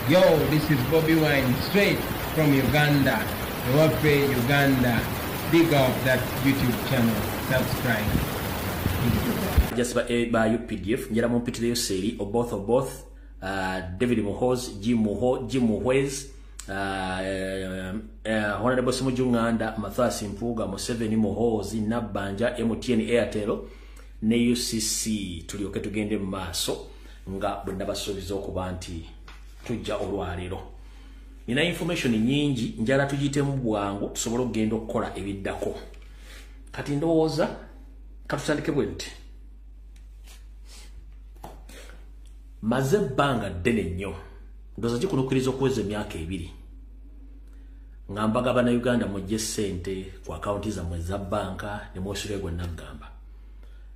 Yo, this is Bobi Wine, straight from Uganda, Ewafe, Uganda. Big up that YouTube channel. Subscribe. Just by UPDF, njala mumpitireyo seri Oboth Oboth, David Muhoz, Jim Muhwez, Honorable Ssemujju Nganda, Mathias Mpuuga, Museveni Muhoozi, Nabbanja, MTN Airtel ne UCC. Tulyoke tugende mu maaso nga bwe nabasuubiza okuba nti tujja olwaleero. Nina information nyingi, njala tugiyitemu bwangu tusobole okugenda okukola ebiddako. Kati ndowooza katutandike bwe nti maze ebbanga ddene nnyo, ndowooza gikunukkiriza okuweza emyaka 2 nga mbaga bannayuganda mujje ssente ku akawunti zammwe eza bbanka ne mwesulire gwe naggamba,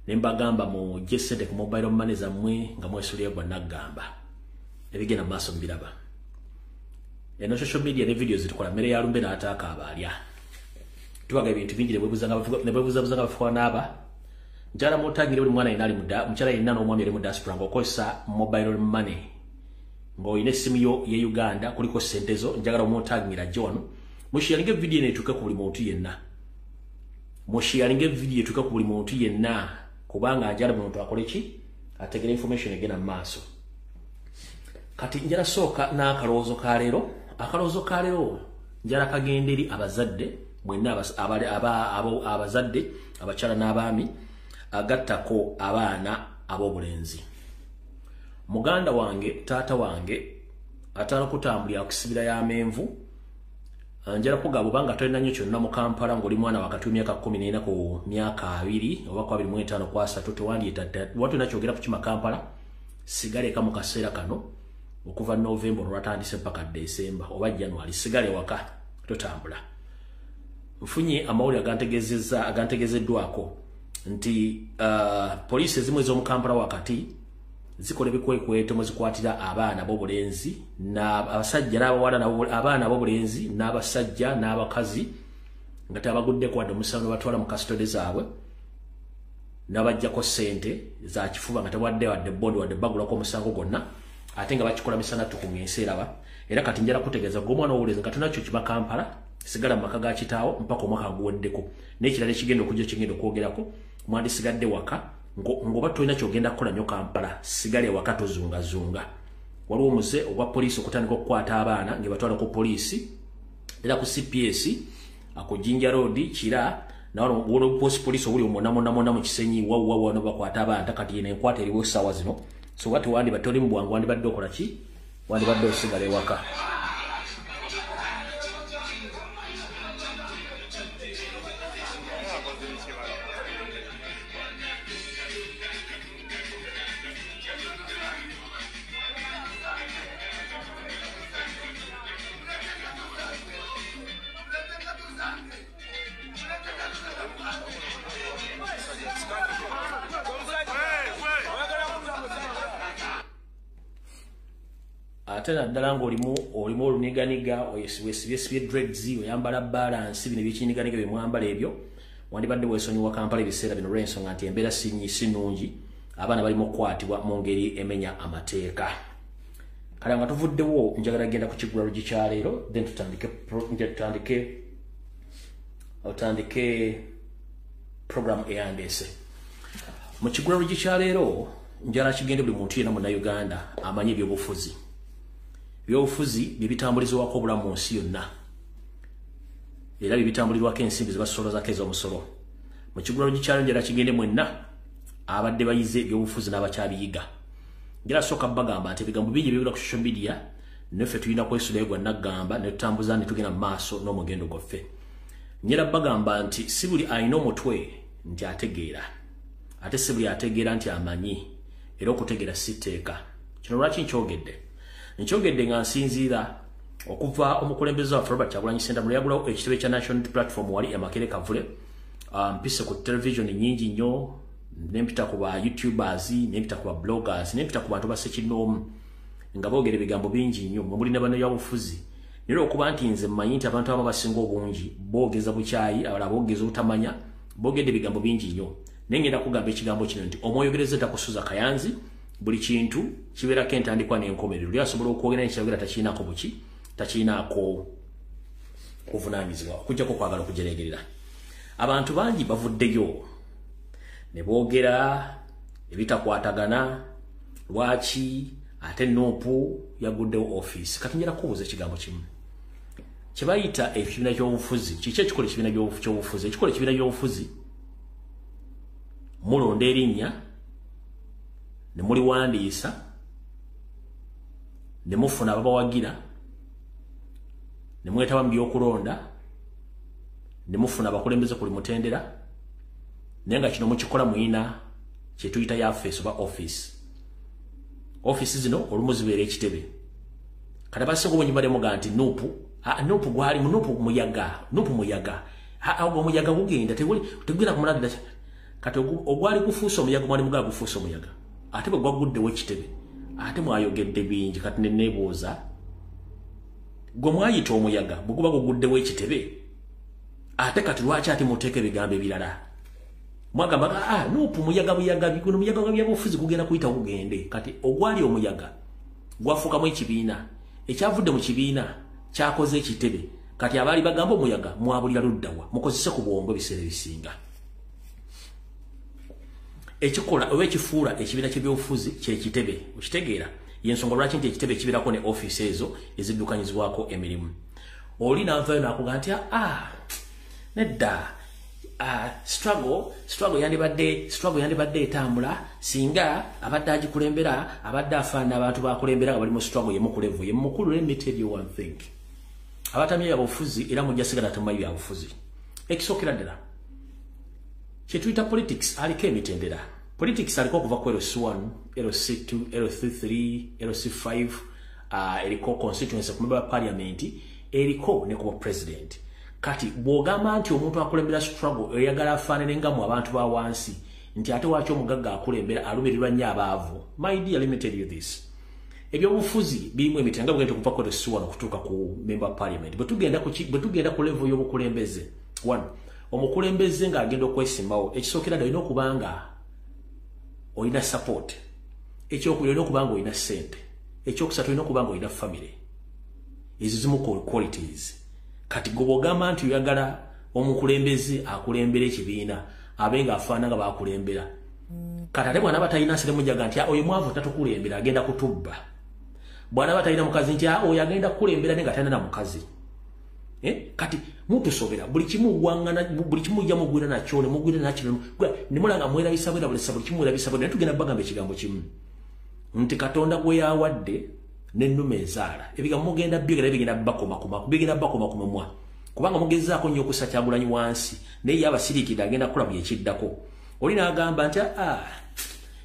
ne mbagamba mujje ssente ku mobile money zammwe nga mwesulire gwe naggamba. Ebigenda mu maaso mbiraba. Eno social media ne videos zitukola mmere ya lumbe n'ataaka abaalya. Tubaga ebintu bingi ne bwebuzabuza nga bafuka n'aba. Njala mutangire buli mwana yenna ali mukyala yenna n'omwami ali mu diaspora ng'okozesa mobile money ng'olina essimu yo ye Uganda kuliko ssente zo, njagala omutagira ajje wano. Musharinge video eno etuuke ku buli muntu yenna. Musharinge video etuuke ku buli muntu yenna kubanga njagala buli muntu akole ki? Ategere information egenda mu maaso. Kati njala sooka n'akalowoozo ka leero. Akalowoozo ka leero njala kagenda eri abazadde mwenna, abazadde abakyala n'abaami, agattako abaana ab'obulenzi. Muganda wange, taata wange atala kutambulira kusibira y'amenvu, njala kugaba obanga tolina nnyo kyonna mu Kampala ng'oli mwana wakati w'emyaka 14 ku myaka 2 oba ku 25 ku 30, tewandyetadde watolina kyogera kukima Kampala, sigala eka mu kaseera kano okuva November olwatandise mpaka December oba January, sigala ewaka totambula. Nfunye amawulire agantegezeddwako nti poliisi ezimu ez'omu Kampala wakati zikola ebikwekweto mwe zikwatira abaana b'obulenzi n'abasajja n'abawala, abaana b'obulenzi n'abasajja n'abakazi nga tebaguddeko wadde omusango, ne batwala mu custody zaabwe n'abaggyako ssente za kifuba nga tewadde wadde bondi wadde bagulako omusango gwonna, ate nga bakikola misana ttuku ng'ensi eraba. Era kati njala kutegeeza gwe omwana w'obulenzi nga tonakyo kiba Kampala, sigala mu maka ga kitaawo mpaka omwaka guweddeko. N'ekirala ekigenda okujja kigenda okwogerako, mwandisigadde waka ng'oba tolina kyogenda kukola nnyo Kampala, sigala ewaka tozungazunga. Waliwo omuze ogwa poliisi okutandika okukwata abaana nga batwala ku poliisi, era ku CPS ku Jinja Road Kira, nawano poliisi obuli omwonna mwonna mwonna mu Kisenyi wawwa wano bakwata abaana. Kati yeno enkwata eriwo essaawa zino, so wati wandibadde oli mu bwangu, wandibadde okola ki? Wandibadde osigala ewaka. Ate naddala ng'olimu oluniganiga, wesibye dreads, oyambala balance, bino ebyekiniganiga bye mwambala ebyo, wandibadde weesonyiwa Kampala ebiseera bino olw'ensonga nti embeera si nnungi, abaana bali mu kukwatibwa mu ngeri emenya amateeka. Kale nga tuvuddewo, njagala genda ku kigulalogi kya leero, then tutandike program eyandeese. Mu kigulalogi kya leero njagala kigende buli muntu yenna Munnayuganda amanyi ebyobufuzi. Ebyobufuzi bye bitambulizibwako obulamu mu nsi yonna, era bye bitambulirwako ensimbi ze basolozako ez'omusolo. Mu kigulalogi kya leero njagala kigende mwenna abadde bayize ebyobufuzi n'abakyabiyiga. Njala sooka bagamba nti ebigambo bingi ebyogera ku social media naffe tulina kwesulayo gwa naggamba ne tutambuza ne tugenda mu maaso n'omugendo gwaffe. Njala bagamba nti si buli alina omutwe nti ategeera, ate si buli ategeera nti amanyi, era okutegeera si tteeka. Kino lwaki nkyogedde? Nkyogedde nga nsinziira okuva omukulembeze waffe Robert Kyagulanyi Ssentamu yagulawo ekitebe kya National Platform wali e Makerere Kavule. Mpise ku television nnyingi nnyo, nempita ku ba YouTubers, nempita ku ba bloggers, nempita ku bantu bassekinnoomu nga boogera ebigambo bingi nnyo mwe muli ne bannabyabufuzi. Naye okuba nti nze mmanyi nti abantu abamu abasinga obungi boogeza bukyayi, abalala boogeza obutamanya, boogedde ebigambo bingi nnyo. Naye ngenda kugamba ekigambo kino nti omwoyogereza takusuza kayanzi, Buli kintu kibeerako entandikwa n'enkomerero. Oli asobola okwogera n'ekyayogera takiinaako buki, takiinaako kuvunaanyizibwa, okuggyako okwagala okujereegerera. Abantu bangi bavuddeyo ne boogera ebitakwatagana, lwaki ate NUP yaguddewo office. Kati njagala kubuuza ekigambo kimu. Kye bayita ekibiina ky'obufuzi, kiki ekikola ekibiina ky'obufuzi? Ekikola ekibiina ky'obufuzi, mulonda erinnya ne muliwandiisa ne mufuna ababawagira ne mwetaba mu by'okulonda ne mufuna abakulembeze ku mutendera, naye nga kino mukikola muyina kye tuyita yafeesi oba office. Office zino olumu zibeera ekitebe. Kati abasinga obungi balemuga nti NUP, NUP gwali mu NUP muyaga, NUP muyaga. Ogwo omuyaga gugenda tegugenda kumalagira. Kati ogwali gufuuse omuyaga, mwali mugaa gufuuse omuyaga, ate bwe gwaguddewo ekitebe ate mwayogedde bingi. Kati ne neebuuza, gwe mwayita omuyaga bwe guba guguddewo ekitebe, ate kati lwaki ate muteeka ebigambo ebirala? Mwagamba NUP muyaga buyaga, guno muyaga gwa byabufuzi gugenda kuyita gugende. Kati ogwali omuyaga gwafuukamu ekibiina, ekyavudde mu kibiina kyakoze ekitebe. Kati abaali bagamba omuyaga mwabulira luddawa? Mukozese ku bwongo ebiseera ebisinga. Ekikola oba ekifuula ekibiina ky'ebyobufuzi kyekitebe, okitegeera? Yensonga lwaki nti ekitebe kibeerako ne ofiisi ezo eziddukanyizibwako emirimu. Oli n'avaayo n'akuga nti nedda, struggle yandibadde etambula singa abadde agikulembera abadde afaanana abantu bakulembera nga bali mu struggle ye mukulevu ye mukulu. Let me tell you one thing, abatamye byabufuzi era mujja sigala temumanyi byabufuzi. Ekisookera ddala kye tuyita politics aliko emitendera. Politics aliko okuva ku LC1, LC2, LC3, LC5, eriko constituency ku member parliament, eriko ne ku president. Kati bw'ogamba nti omuntu akulembera struggle oyagala afaanane nga mu abantu ba wansi, nti ate waaki omugagga akulembera alumirirwa nnyo abaavu? My dear, let me tell you this, ebyobufuzi birimu emitendera nga bwegenda okuva ku LC1 okutuuka ku member parliament. Bwe tugenda ku level y'obukulembeze, one, omukulembeze ng'agenda okwesimbawo, ekisookera ddala olina okuba nga olina support, ekyokubiri olina okuba nga olina ssente, ekyokusatu olina okuba nga olina family. Ezo zimu qualities. Kati gwe bw'ogamba nti oyagala omukulembeze akulembera ekibiina abe ng'afaanana nga bakulembera, kati ate bw'anaaba talina nsere mujaga nti oyo mwavu tatukulembera agenda kutubba. Bw'anaaba talina mukazi nti oyo agenda kukulembera naye nga talina na mukazi. Kati mutusobera buli kimu gwangana, buli kimu mujja mugwira nakyo ne mugwira nakyo ne mulanga mwerabisa bwerabulisa buli kimu mwerabisa bwe. Naye tugenda bagamba ekigambo kimu nti Katonda gwe yawadde n'ennume ezaala. Ebigambo mugenda byogera bigenda bakomakoma, bigenda bakomakoma mwa, kubanga mugezaako nnyo okussa Kyagulanyi wansi, naye ye abasiriikidde agenda kukola buli ekiddako. Oli n'agamba nti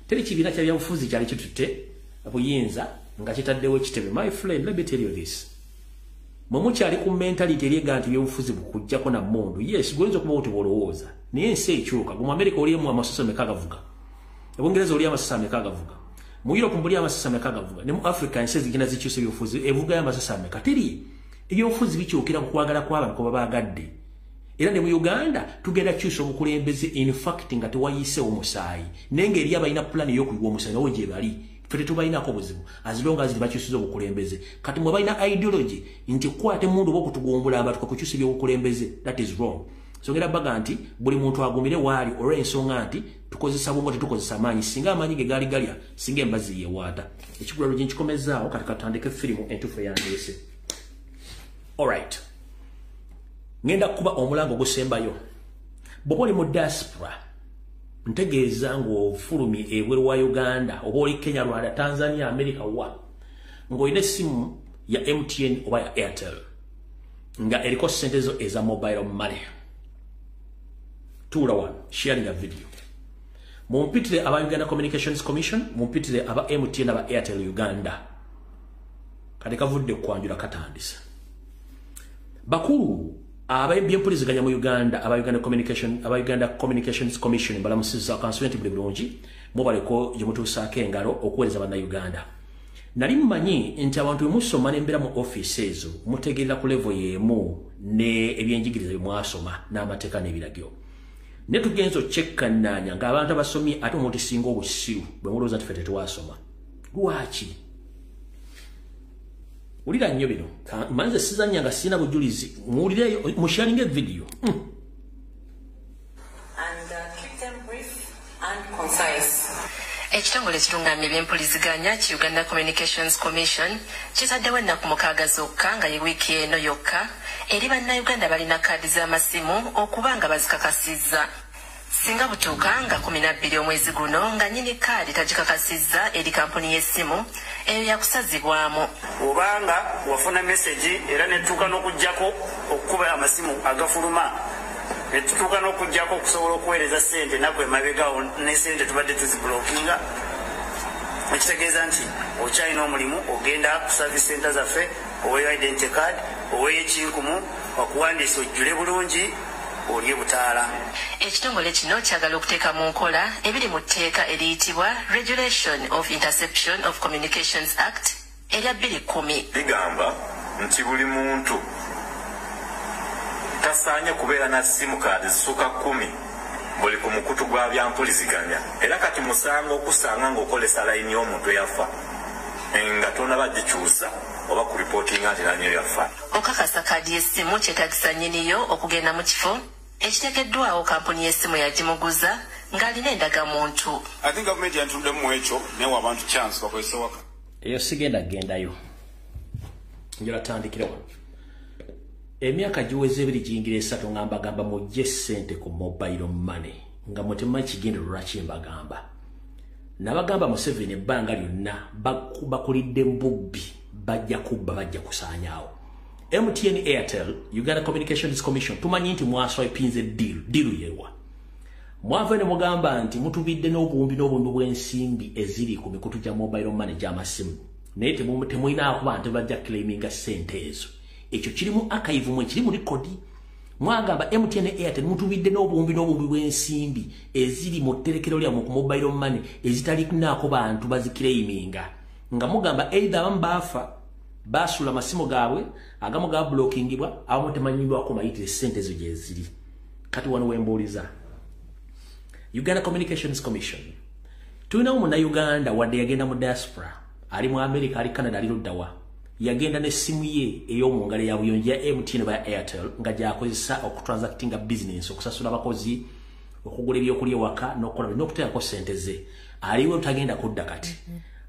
teri kibiina kya byabufuzi kyali kitutte buyinza nga kitaddewo ekitebe. My friend, let me tell you this, mwe mukyali ku mentality eryega nti ebyobufuzi bukujjako na mmundu. Yes, gwoyinza okuba oti bw'olowooza, naye ensi ekyuka. Gwe mu America oliemu amasasi ameka agavuga? Ebungereza oli amasasi ameka agavuga? Mu Europe mbuli amasasi ameka agavuga? Ne mu Africa ensi ezigenda zikyusa ebyobufuzi evugayo amasasi ameka? Teri. Ebyobufuzi bikyukira ku kwagala kw'abantu kuba baagadde. Era ne mu Uganda tugenda kyusa obukulembeze, in fact nga tewayiseewo musaayi, naye ng'eri abalina pulaani ey'okuyiwa omusaayi nawo gye bali. Ffe tetubalinako buzibu as long as bakyusiza obukulembeze. Kati mwe balina ideology nti kwata emmundu oba okutugumbula abantu kwe kukyusa ebyobukulembeze, that is wrong. So ngera baga nti buli muntu agumire waali, olw'ensonga nti tukozesa bwongo, tetukozesa amaanyi. Singa amaanyi ge gaali galya, singa embazi yewaata. Ekigulalo gye nkikomezaawo. Kati katandike firimu entuufu eyandeese. Alright, ngenda kuba omulango ogusembayo. Bw'oba oli mu diaspora, ntegeeza ng'ofulumye ebweru wa Uganda, oba oli Kenya, Rwanda, Tanzania, America, wa ng'olina essimu ya MTN oba ya Airtel nga eriko ssente zo eza mobile money, tuula wano, sharing a video, mumpitire aba Uganda Communications Commission, mumpitire aba MTN, aba Airtel Uganda. Kati kavudde kwanjula katandise. Bakulu abebyempuliziganya mu Uganda, aba Uganda Communications Commission, balamusiza kansuenti buli bulungi, mubaleko gye mutuusaako engalo okuweereza Bannayuganda. Nali mmanyi nti abantu bwe musoma n'embeera mu ofiisi ezo mutegeerera ku level y'emu ne ebyenjigiriza bye mwasoma n'amateeka n'ebiragiro. Ne tugenza okyekkannaanya ng'abantu abasomye ate omuntu singa obusiru bwe mulowooza nti ffe tetwasoma. Lwaki? Wulira nnyo bino. Manze sizannya nga sirina bujulizi. Muwulireyo, musharinge video. And keep them brief and concise. Ekitongole ekirungamya ebyempuliziganya ki Uganda Communications Commission kitaddewo ennaku 6 zokka nga ye wiiki eno yokka eri bannayuganda balina kaadi z'amasimu okuba nga bazikakasizza. Singa butuuka nga 12 omwezi guno nga nnyini kaadi tagikakasizza eri kampuni y'essimu eyo yakusazibwamu. Obanga wafuna meseji era netuuka n'okuggyako okukuba amasimu agafuluma, netutuuka n'okuggyako okusobola okuweereza ssente ennaku emabega ne ssente tubadde tuzibulokinga, ekitegeeza nti okyalina omulimu, ogenda ku service center zaffe, oweeyo identity card, oweeyo ekinkumu, wakuwandiisa ojjule bulungi, olye butaala. Ekitongole kino kyagala okuteeka mu nkola ebiri mu tteeka eriyitibwa Regulation of Interception of Communications Act erya 2010. Ligamba nti buli muntu tasaanye kubeera na simu kaadi zisukka 10 buli ku mukutu gwa byampuliziganya, era kati musango okusanga ng'okozesa layini y'omuntu eyafa nga tonaba gikyusa oba ku ripootinga nti layini yafa. Okakasa kaadi y'essimu kyetaagisa nnyiniyo okugenda mu kifo ekiteekeddwawo kampuni y'essimu yagimuguza ng'alina endagamuntu. I think gavumenti yantuddemu ekyo newa abantu chance bakozese waka. Eyo sigenda gendayo, njala tandikira wano. Emyaka giweze 2 giyingira 3 nga mbagamba mujje ssente ku mobile money nga mutemanyi kigendererwa lwaki mbagamba. Nabagamba Museveni ebbanga lyonna bakulidde mbubbi, bajja kubba, bajja kusaanyaawo. MTN, Airtel, Uganda Communications Commission tumanyi nti mwaswipinze deal, deal yewa. Mwava ne mugamba nti mutubidde n'obuwumbi n'obuwumbi bw'ensimbi eziri ku mikutu gya mobile money gy'amasimu, naye temulina kuba nti bajja claiminga ssente ezo. Ekyo kirimu archive mwe, kirimu record. Mwagamba MTN, Airtel mutubidde n'obuwumbi n'obuwumbi bw'ensimbi eziri mu tterekero lyammwe ku mobile money ezitalinaako bantu baziclaiminga, nga mugamba either abamu baafa basula amasimu gaabwe, agamu gablokingibwa, abamu temanyibwako mayitire ssente ezo gye ziri. Kati wano wembuuliza Uganda Communications Commission, tulinawo munnayuganda wadde yagenda mu diaspora, ali mu America, ali Canada, ali luddawa, yagenda n'essimu ye ey'omu ngalo ya buyonjo ya MTN oba ya Airtel nga gy'akozesa okutransactinga business, okusasula abakozi, okugula ebyokulya ewaka n'okukola n'okuteekako ssente ze. Aliwo tagenda kudda kati.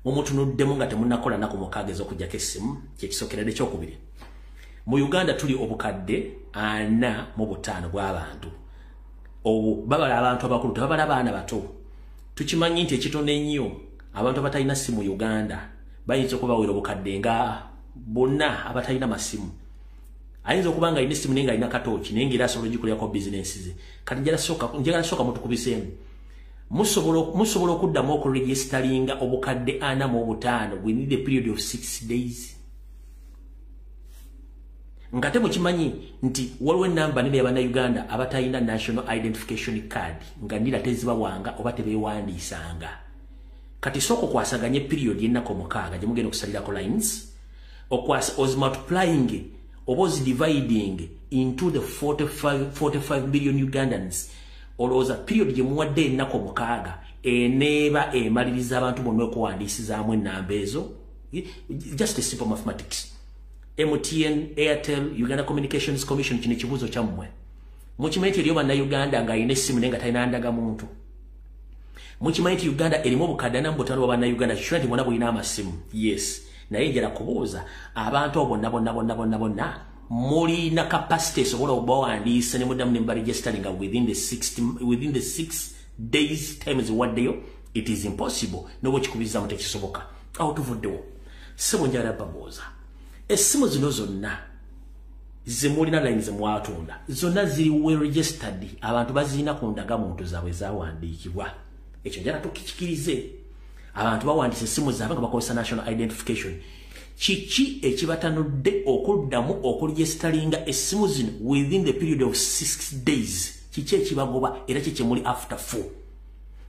Mumutunuddemu nga temunnakola nnaku 6 ez'okuggyako essimu, kyekisookera. Ekyokubiri, mu Uganda tuli obukadde 45 bw'abantu. Obwo babala abantu abakulu, tebabala abaana bato. Tukimanyi nti ekitono ennyo abantu abatalina ssimu Uganda bayinza okubawera obukadde nga bonna abatalina masimu. Ayinza okuba nga alina essimu naye nga alina katooki, naye ng'era asobola ogikolerako bizinensi ze. Kati njagala sooka mutukubiseemu. Musobola okuddamu okuregistaringa obukadde 45 within the period of 6 days. Nga temukimanyi nti waliwo ennamba nene y'abannayuganda abatalina national identification card, nga nira tezibawanga oba tebeewandiisanga. Kati sooka okwasaganye period y'ennaku 6 gye mugenda okusalirako lines, okwasa ozimultiplying oba ozidividing into the 45 million Ugandans. Olowooza period gye muwadde ennaku 6 eneeba emaliriza abantu bonna okuwandiisizaamu ennamba ezo? Just a simple mathematics. MTN, Airtel, Uganda Communications Commission, kino ekibuuzo kyammwe. Mukimanyi nti eriyo bannayuganda ng'alina essimu naye nga talina ndagamuntu? Mukimanyi nti Uganda erimu obukadde 45 bwa bannayuganda, kikyo nti bonna bulina amasimu? Yes. Naye njala kubuuza abantu abo bonna bonna bonna bonna bonna mulina capacity esobola okubawandiisa ne muddamu ne mubaregisteringa within the 6 days times waddeyo? It is impossible. N'oba okikubirizamu tekisoboka. Awo tuvuddewo. Ssebo njagala babuuza, essimu zino zonna zemulina line zemwatunda zonna ziri well registered, abantu bazirina ku ndagamuntu zaabwe zawandiikibwa. Ekyo njagala tukikirize. Abantu bawandiisa essimu zaabwe nga bakozesa national identification. Kiki ekibatanudde okuddamu okuregisteringa essimu zino within the period of 6 days? Kiki ekibagoba era kiki muli after 4?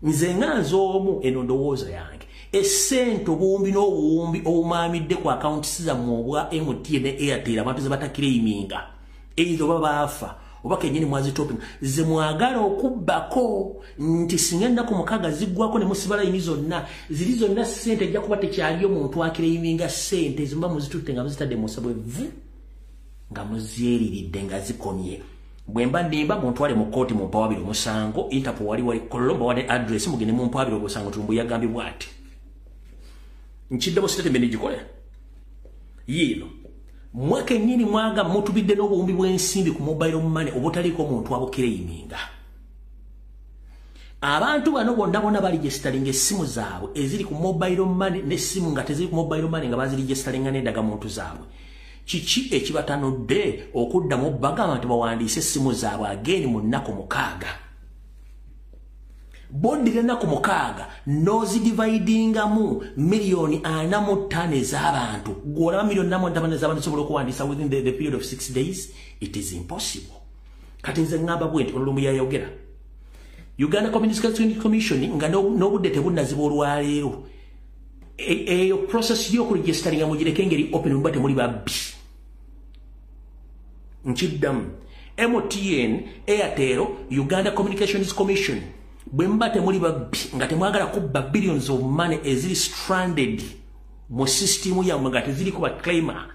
Nze nga nze omu, eno ndowooza yange, essente obuwumbi n'obuwumbi obumaamidde ku akawunti zammwe obwa MTN ne Airtel abantu ze batakiraiminga, either oba baafa Oba kennyini mwazitopinga ze mwagala okubbako nti singa ennaku 6 ziggwako ne musiba layini zonna ziri zonna ssente ejja kuba tekyaliyo muntu akireyiminga ssente zimuba muzitutte nga muzitadde mu nsabo evvu nga muzeeriridde nga zikomye. Bwe mba nnimba muntwale mu kkooti mumpawabire omusango. Interpol wali wali Kololo mbawadde address mugende mumpawabire omusango. Tumbu yagambye bw'ati. Nkiddemu statement gikole yiino. Mwe kennyini mwaga mutubidde n'obuwumbi bw'ensimbi ku mobile money obutaliiko muntu abukireyiminga. Abantu bano bonna bonna baligestalinga essimu zaabwe eziri ku mobile money n'essimu nga teziri ku mobile money nga baziregestalinga n'endagamuntu zaabwe. Kiki ekibatanudde okuddamu bagamba nti bawandiise essimu zaabwe again mu nnaku 6? Boddira ennaku 6 n'ozidividingamu 45 million ez'abantu. Gw'olaba 45 million ez'abantu zisobola okuwandiisa within the period of 6 days? It is impossible. Kati nze ŋŋamba bwe nti olulumu yayogera Uganda Communications Commission nga n'obudde tebunnaziba olwaleero. Eyo process y'okuregisteringa mugireke engeri open muba temuli babbi. Nkiddamu, MTN, Airtel, Uganda Communications Commission, bwe muba temuli babbi nga temwagala kubba billions of money eziri stranded mu system yammwe nga teziriko ba claimer,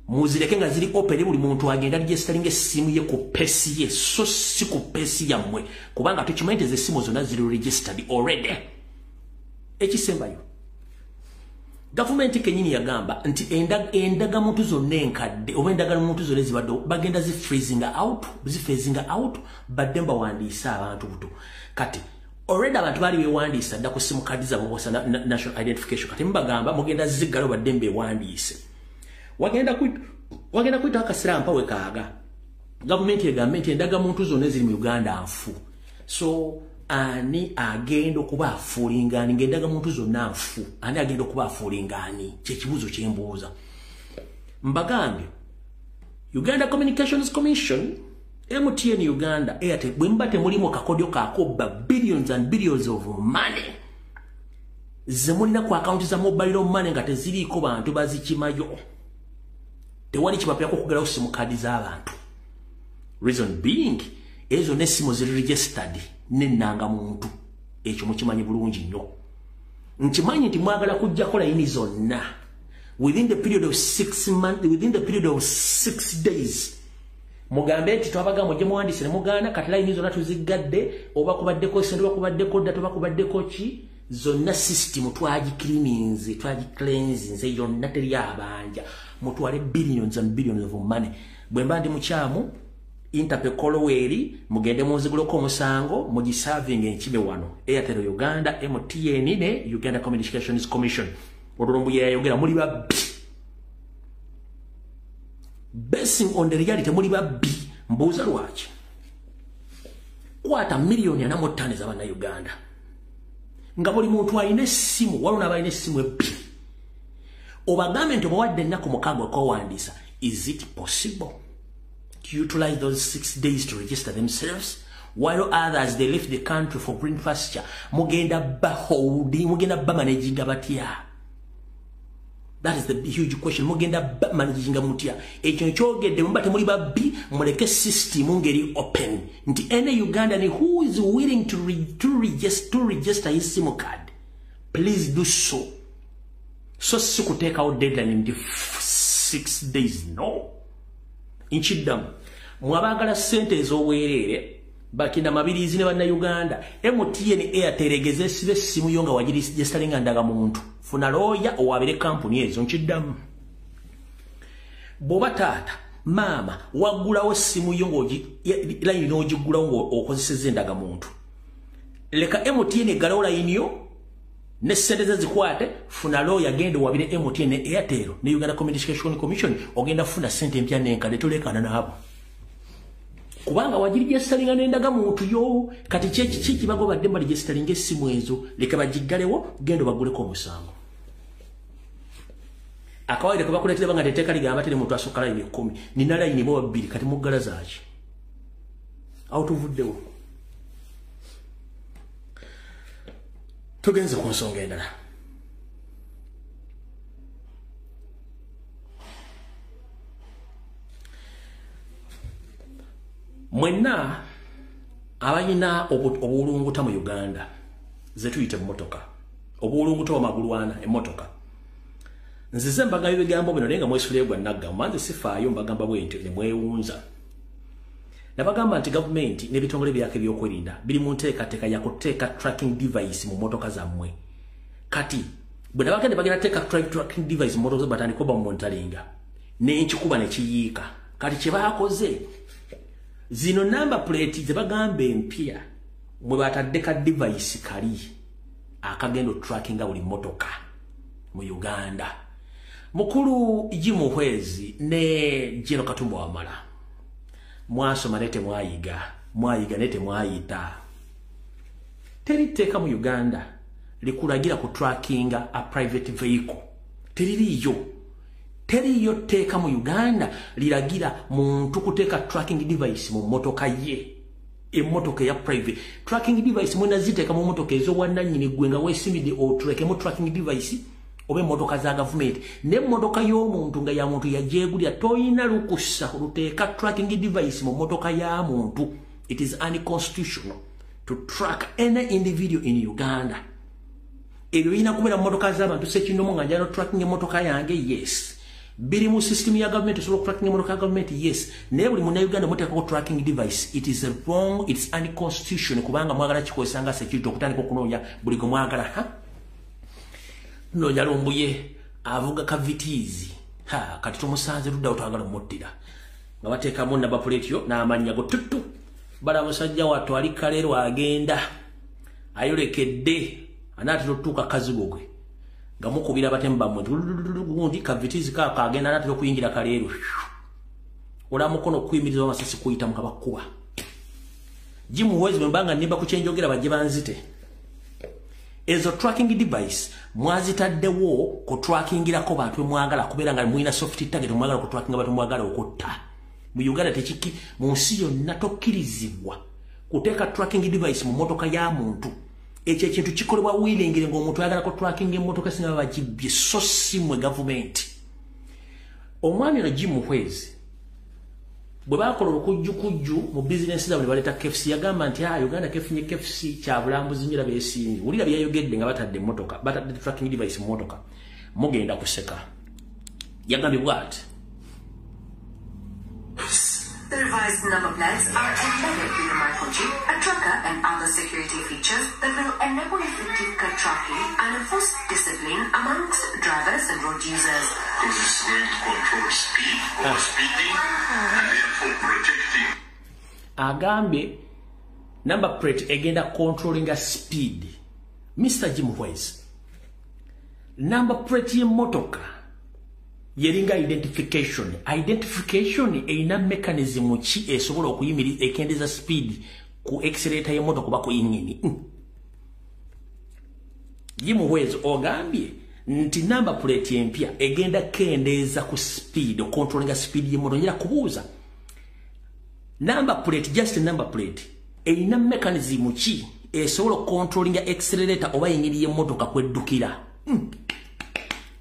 muzireke nga ziri open buli muntu agenda registeringa essimu ye ku pesi ye, so si ku pesi yammwe, kubanga tukimanyi nti essimu zonna ziri registered already. Ekisembayo, gavumenti kennyini yagamba nti endagamuntu zonna enkadde oba endagamuntu zonna ezibadde bagenda zi freezing out badde mbawandiise abantu buto. Kati already abantu baali beewandiisa dda ku simu kadi zaabwe bosa national identification. Kati mubagamba mugenda ziggalawo badde mbeewandiise. Wagenda kuyitawo akaseera mpawe kaaga gavumenti egambe nti endagamuntu zonna eziri mu Uganda nfu. So ani agenda okuba afuulingani ng'endagamuntu zonna nfu? Ani agenda okuba afuulingani? Kyekibuuzo kye mbuuza. Mbagambye Uganda Communications Commission, MTN Uganda, Airtel, bwe muba temulimu kakodyo kakobba billions and billions of money ze mulina ku akawunti za mobile money nga teziriiko bantu bazikimayo, tewali kibapyako okugalawo simu kadi z'abantu. Reason being, ezo n'essimu ziri registered n'ennangamuntu. Ekyo mukimanyi bulungi nnyo. Nkimanyi nti mwagala kuggyako layini zonna within the period of 6 months, within the period of 6 days. Mugambe nti twabagamba mujje muwandiise ne mugaana, kati layini zonna tuziggadde, oba kubaddeko sente, oba kubaddeko data, oba kubaddeko ki, zonna system twagicleaninze, twagicleansinze yonna, teri abanja. Mutwale billions and billions of money. Bwe mba ndi mukyamu, Interpol Koloweri mugende munziguleko omusango mugisavinga enkime wano. Airtel Uganda, MTN ne Uganda Communications Commission. Olulumbu yayogera muli babbi. Basing on the reality muli babbi. Mbuuza lwaki? Kwata 45 million ez'abannayuganda nga buli muntu alina essimu, waliwo n'abalina essimu ebbiri, obagambe nti obawadde ennaku 6 okwewandiisa. Is it possible to utilize those 6 days to register themselves while others they left the country for green pasture? Mugenda baholding, mugenda bamanaginga batya? That is the huge question. Mugenda bamanaginga mutya? Ekyo nkyogedde muba temuli babbi, muleke system ngeri open nti any Ugandan who is willing to register his SIM card, please do so. So si kuteekawo deadline nti 6 days, no. Nkiddamu, mwabaagala ssente ez'obwereere bakina mabirizi ne bannayuganda, MTN, Airtel egeze esibe essimu yo nga wagiregisteringa ndagamuntu. Funa looya owabire kampuni ezo. Nkiddamu, bw'oba taata maama waggulawo essimu yo layini n'ogiggulawo ng'okozesezza endagamuntu, leka MTN eggalawo layini yo ne ssente ze zikwate. Funa looya, genda owabire MTN ne Airtel ne Uganda Communication Commission, ogenda kufuna ssente empya n'enkadde. Tolekana naabo kubanga wagiregisteringa n'endagamuntu yo. Kati kyekiki kibagobadde baregisteringa essimu ezo? Leka bagiggalewo, genda obagguleko omusango. Akawaire kebakuleetera banga etteeka ligamba teri muntu asukka layini 10, nina layini mu 2, kati muggala zaaki? Awo tuvuddewo, tugenze ku nsonga endala. Mwenna abalina obuwulunguta mu Uganda ze tuyita emmotoka, obuwulunguta bw'amagulu ana emmotoka, nzize mbagamba ebigambo bino naye nga mwesuleyo gwa naggamba, nze sifaayo, mbagamba bwe ntyo ne mwewunza. Nabagamba nti gavumenti n'ebitongole byako ebyokwerinda biri mu nteekateeka ya kuteeka tracking device mu mmotoka zammwe. Kati bwe nabagenda bagenda teeka tracking device mu mmotoka, batandika oba mumonitoringa n'enkikuba ne kiyiika. Kati kye baakoze, zino number plate ze bagamba empya mwe batadde ka device kali akagenda otrackinga buli mmotoka mu Uganda. Mukulu Jim Muhwezi ne General Katumba Wamala, mwasoma naye temwayiga, mwayiga naye temwayita. Teri tteeka mu Uganda likulagira ku trackinga a private vehicle, teririiyo. Teriiyo tteeka mu Uganda liragira muntu kuteeka tracking device mu mmotoka ye, emmotoka eya private. Tracking device mwena ziteeka mu mmotoka ez'obwannannyini, gwe nga weesimidde otulekemu tracking device, oba emmotoka za gavumenti. N'emmotoka y'omuntu nga ya muntu yagyegulira, toyina lukusa luteeka tracking device mu mmotoka ya muntu. It is unconstitutional to track any individual in Uganda. Ebyo birina kubeera mu mmotoka z'abantu sekinomu. Nga njagala tracking emmotoka yange, yes, biri mu system ya gavumenti, osobola okutracking emmotoka ya gavumenti, yes. Naye buli munnayuganda muteekako tracking device, it is a wrong, it's unconstitutional, kubanga mwagala kikozesa nga security okutandika okunoonya buli gwe mwagala. Ha, noonya Lumbuye avuga ka Vitz, ha, kati tumusanze luddawo, twagala omuttira, nga bateekamu number plate yo n'amannya go tuttu bala. Musajja wattu ali Kaleero, agenda ayolekedde, anaatera otutuuka kazigo gwe nga mukubira abatemu bammwe gundi ka Vitz kaako, agenda anaatera okuyingira Kaleero, ola mukono okuyimiriza amasasi kuyita mukabakuba. Jim Muhwezi, bwe mbanga nnimba ku kyenjogera bajje banzite. Ezo tracking device mwazitaddewo kutrackingirako bantu bemwagala, kubeera nga mulina soft target, mwagala kutrackinga bantu mwagala okutta. Mu Uganda tekiki, mu nsi yonna tokkirizibwa kuteeka tracking device mu mmotoka ya muntu. Ekyo ekintu kikolebwa willingly, ng'omuntu ayagala kutrackinga emmotoka singa bagibbye, so si mmwe gavumenti. Omwami ono Jim Muhwezi, bwe bakola olukujjukujju mu bizinesi zaabwe ne baleeta KFC, yagamba nti ah, Uganda kefunye KFC kya bulambuzi nnyo, beesiimye. Wulira byayogedde nga batadde emmotoka, batadde tracking device mu mmotoka, mugenda kuseka. Yagambye bw'ati: The revised number plates are embedded with a microchip, a tracker and other security features that will enable effective car tracking and enforce discipline amongst drivers and road users. Because it's going to control speed, overspeeding, and therefore protecting Agambye number plate egenda controllinga speed. Mr Jim Muhwezi, number plate y'emmotoka yeringa identification. Identification erina mechanism ki esobola okuyimiriza, ekendeza speed ku accelerator y'emmotoka oba ku engine? Jim Muhwezi, ogambye nti number plate empya egenda kendeeza ku speed, ocontrollinga speed y'emmotoka. Njira kubuuza, number plate, just number plate, erina mechanism ki esobola okucontrollinga accelerator oba engeri y'emmotoka kweddukira?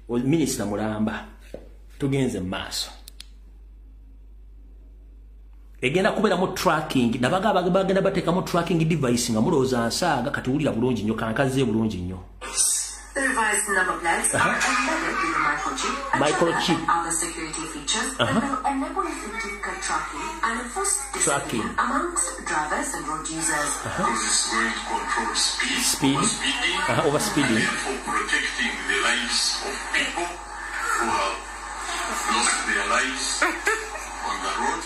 Minisita mulamba, tugenze mu maaso. Egenda kubeeramu tracking, nabaga bagenda bateekamu tracking device nga mulowooza nsaaga. Kati wulira bulungi nnyo, kankaze bulungi nnyo. The revised number plates are embedded with a microchip, a Microchip. tracker and other security features that will enable effective car tracking and enforce Tracking. discipline amongst drivers and road users. Because it's going to control speed, Speed. overspeeding, Overspeeding. and therefore protecting the lives of people who have lost their lives on the road.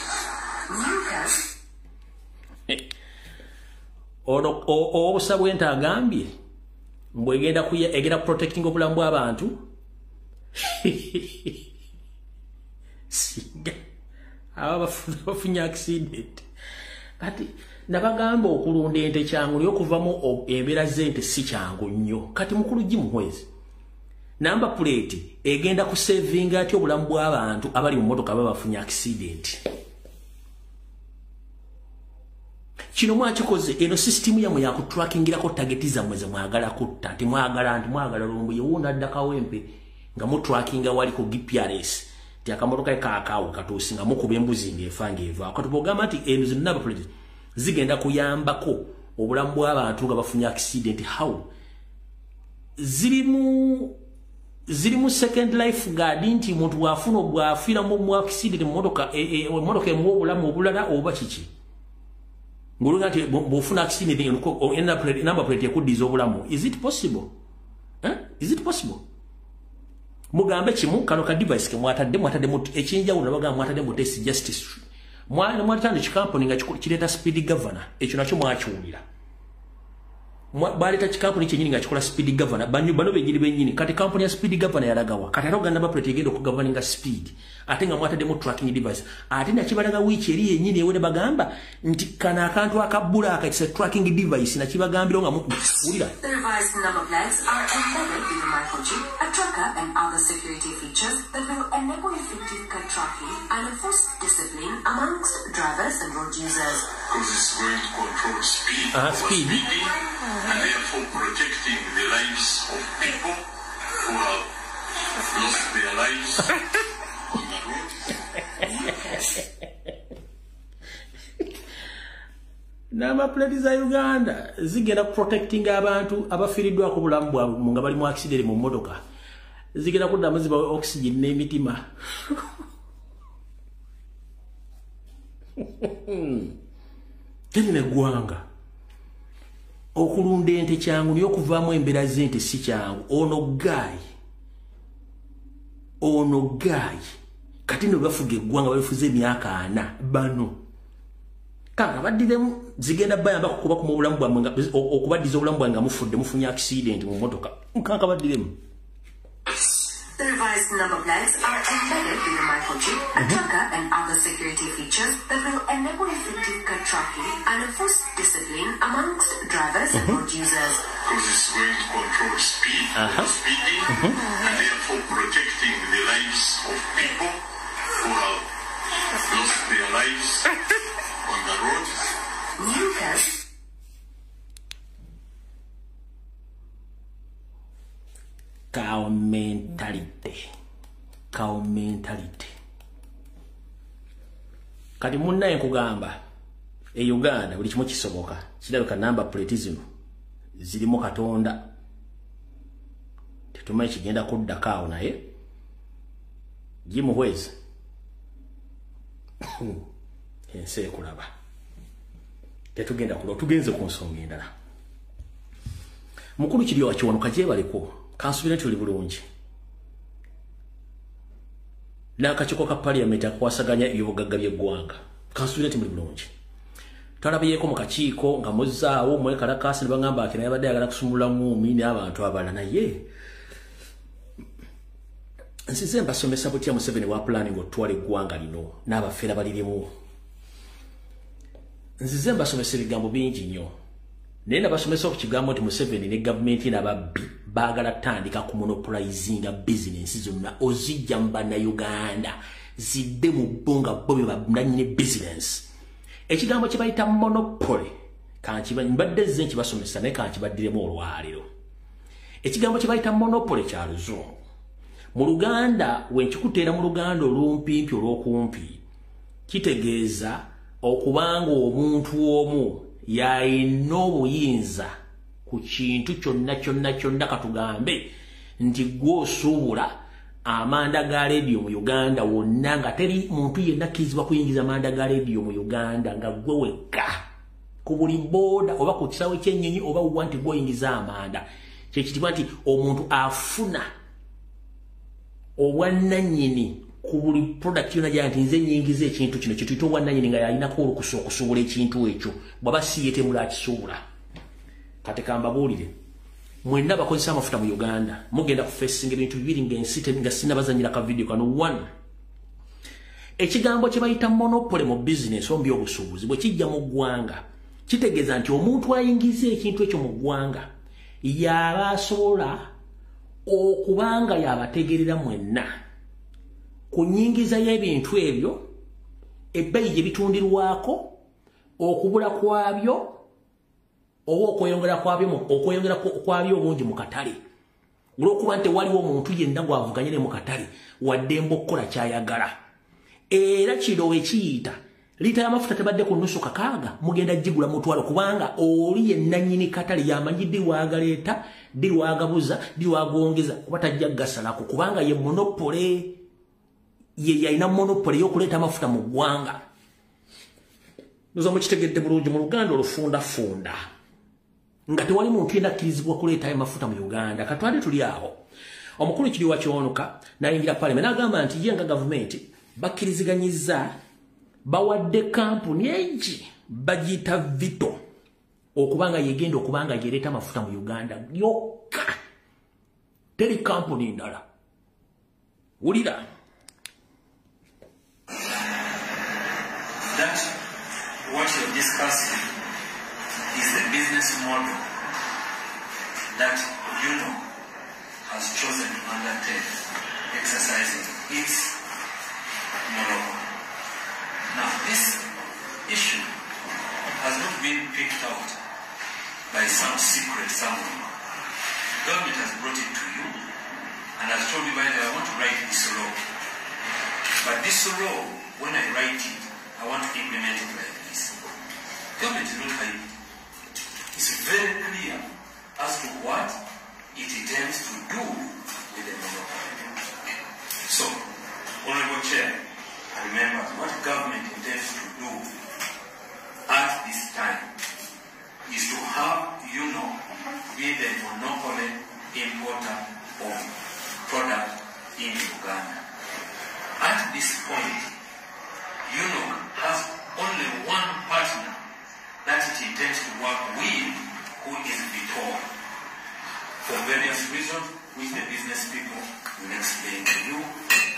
New cars Ono obusa bwente agambye mbw egenda kuya, egenda protecting obulamu bw'abantu singa aba bafunye accident. Kati nabagamba okulunda ente kyangu, naye okuvamu embeera z'ente si kyangu nnyo. Kati mukulu Jim Muhwezi, number plate egenda kusavinga atya obulamu bw'abantu abali mu mmotoka baba bafunye accident? Kino mwakikoze, eno sisitimu yammwe yakutrackingirako target zammwe ze mwagala kutta, nti mwagala, nti mwagala Lumbuye wuuno adda Kawempe, nga mutrackinga wali ku GPRS. Ti akamotoka kaakaawo katuusi nga mukuba embuzi ng'efa ng'evaako. Kati bw'ogamba nti eno zino number plate zigenda kuyambako obulamu bw'abantu nga bafunye accident, how? Zirimu second life guard nti omuntu bw'afuna bw'afiira mu accident mu motoka, emmotoka emuwa obulamu obulala oba kiki? Ng'olowooza nti bw'ofuna accident number plate ekuddiza obulamu. Is it possible? Is it possible? Mugambe kimu kano ka device ke mwatadde ekyenjawulo nabagamba mwatadde mu test justice. Mwatandika kikampuni nga kireeta speed governor, ekyo nakyo mwakiwulira. Baleeta kikampuni kyennyini nga kikola speed governor, bano bennyini bennyini. Kati kampuni ya speed governor yalagawa? Kati ate ogamba plate egenda okugoverninga speed, ate nga mwataddemu tracking device, ate nakibalaga wiiki eri yennyini ewe ne bagamba nti kano akantu akabbula aka it's a tracking device, nakibagambira nga muwulira. The revised number plates are embedded with a microchip, a tracker and other security features that will enable effective car tracking and enforce discipline amongst drivers and road users. Because it's going to control speed, speeding, and therefore protecting the lives of people who have lost their lives on the road. Number plate za Uganda zigenda protecting abantu abafiiriddwako obulamu bwabwe nga bali mu accident mu mmotoka. Zigenda kuddamu zibawe oxygen n'emitima. Terina eggwanga. Okulunda ente kyangu naye okuvaamu embeera z'ente si kyangu. Ono guy kati nno bafuga eggwanga balifuze emyaka 40 bano. Kanga baddiremu zigenda bayamba okubakuma obulamu bwammwe, okubaddiza obulamu bwange nga mufudde mufunye accident mu mmotoka. Kanka baddiremu. The revised number plates are embedded with a microchip, a tracker and other security features that will enable effective car tracking and enforce discipline amongst drivers and road users. Because it's going to control speed, speeding, and therefore protecting the lives of people who have lost their lives on the road. New cars. Cow mentality. Cow mentality. Kati munnaye nkugamba e Uganda buli kimu kisoboka. Kirabika number plate zino zirimu Katonda. Tetumanyi kigenda kuddako awo naye gimuhwezi. Ensi ekulaba. Tetugenda kulwa, tugenze ku nsonga endala. Mukulu Kiryowa Kiwanuka gyebaleko. Kansubira nti oli bulungi. N'akakiiko ka parliament akakwasaganya ebyobugagga by'eggwanga. Kansubira nti muli bulungi. Twalabyeko mu kakiiko nga muzzaawo mwekalakaasi ne bagamba ati naye abadde ayagala kusumulula ng'umi n'abantu abalala, naye nsize mbasomesa butya Museveni wa planning otwala eggwanga lino n'abafeera balirimu. Nzize mbasomesa ebigambo bingi nnyo. Naye nabasomesa ku kigambo nti Museveni ne gavumenti n'ababbi baagala tandika ku monopolizinga bizinensi zonna ozijja mu Bannayuganda zidde mu bo nga bo be bannannyini bizinensi. Ekigambo kye bayita monopoly mbadde nze nkibasomesa naye kankibaddiremu olwaleero. Ekigambo kye bayita monopoly kya Luzungu. Mu Luganda we nkikuteera mu Luganda olumpimpi olw'okumpi kitegeeza okubanga omuntu omu yalina obuyinza ku kintu kyonna kyonna kyonna. Katugambe nti gw'osuubula amanda ga leediyo mu Uganda wonna nga teri muntu yenna akkirizibwa kuyingiza amanda ga leediyo mu Uganda nga ggwe wekka ku buli booda oba ku kisaawe ky'ennyonyi oba wuwa nti gw'oyingiza amanda. Kyekitibwa nti omuntu afuna obwannannyini ku buli product yonna gy'ali nti nze nnyingiza ekintu kino, kye tuyita obwannannyini nga yalinako olukusa okusuubula ekintu ekyo, bw'aba si ye temula akisuubula. Kati kambabuulire, mwenna bakozesa amafuta mu Uganda mugenda kufesinga ebintu bibiri ng'ensi nga sinnabazannyira ka video kano. One, ekigambo kye bayita monopoly mu bizinensi oba mu by'obusuubuzi bwe kijja mu ggwanga kitegeeza nti omuntu ayingiza ekintu ekyo mu ggwanga y'aba asobola okubanga y'abategerera mwenna ku nnyingiza y'ebintu ebyo, ebbeeyi gye bitundirwako, okubula kwabyo oba okweyongera kwabyo obungi mu katale. Olw'okuba nti waliwo omuntu yenna gw'avuganye ne mu katale waddembe okukola ky'ayagala. Era kino wekiyita liita y'amafuta tebadde ku nusu 6 mugenda gigula 500 kubanga oli yenna nnyini katale yamanyi ddi lwagaleeta, ddi lwagabuza, ddi lwagongeza, kuba tajja gasalako kubanga ye monopoly, ye yalina monopoly y'okuleeta amafuta mu ggwanga. Ndoza mukitegedde bulungi mu Luganda olufundafunda nga tewali muntu yenna akkirizibwa kuleetayo amafuta mu Uganda. Katwale tuli awo. Omukulu Kiryowa Kiwanuka n'ayingira parliament n'agamba nti ye nga gavumenti bakkiriziganyizza, bawadde kampuni egi bagiyita Vito okubanga yegenda okubanga yereeta amafuta mu Uganda yokka, teri kampuni ndala. Wulira. That what you're discussing is the business model that UNOC has chosen to undertake, exercising its monopoly. Now, this issue has not been picked out by some secret somewhere. Government has brought it to you and has told you, by the way, I want to write this law. But this law, when I write it, I want to implement it like this. Government is not hiding. It's very clear as to what it intends to do with the monopoly. So, Honorable Chair, remember what government intends to do at this time is to have UNOC be the monopoly importer of product in Uganda. At this point, UNOC has only one partner that it intends to work with, who is Vitol, for various reasons which the business people will explain to you: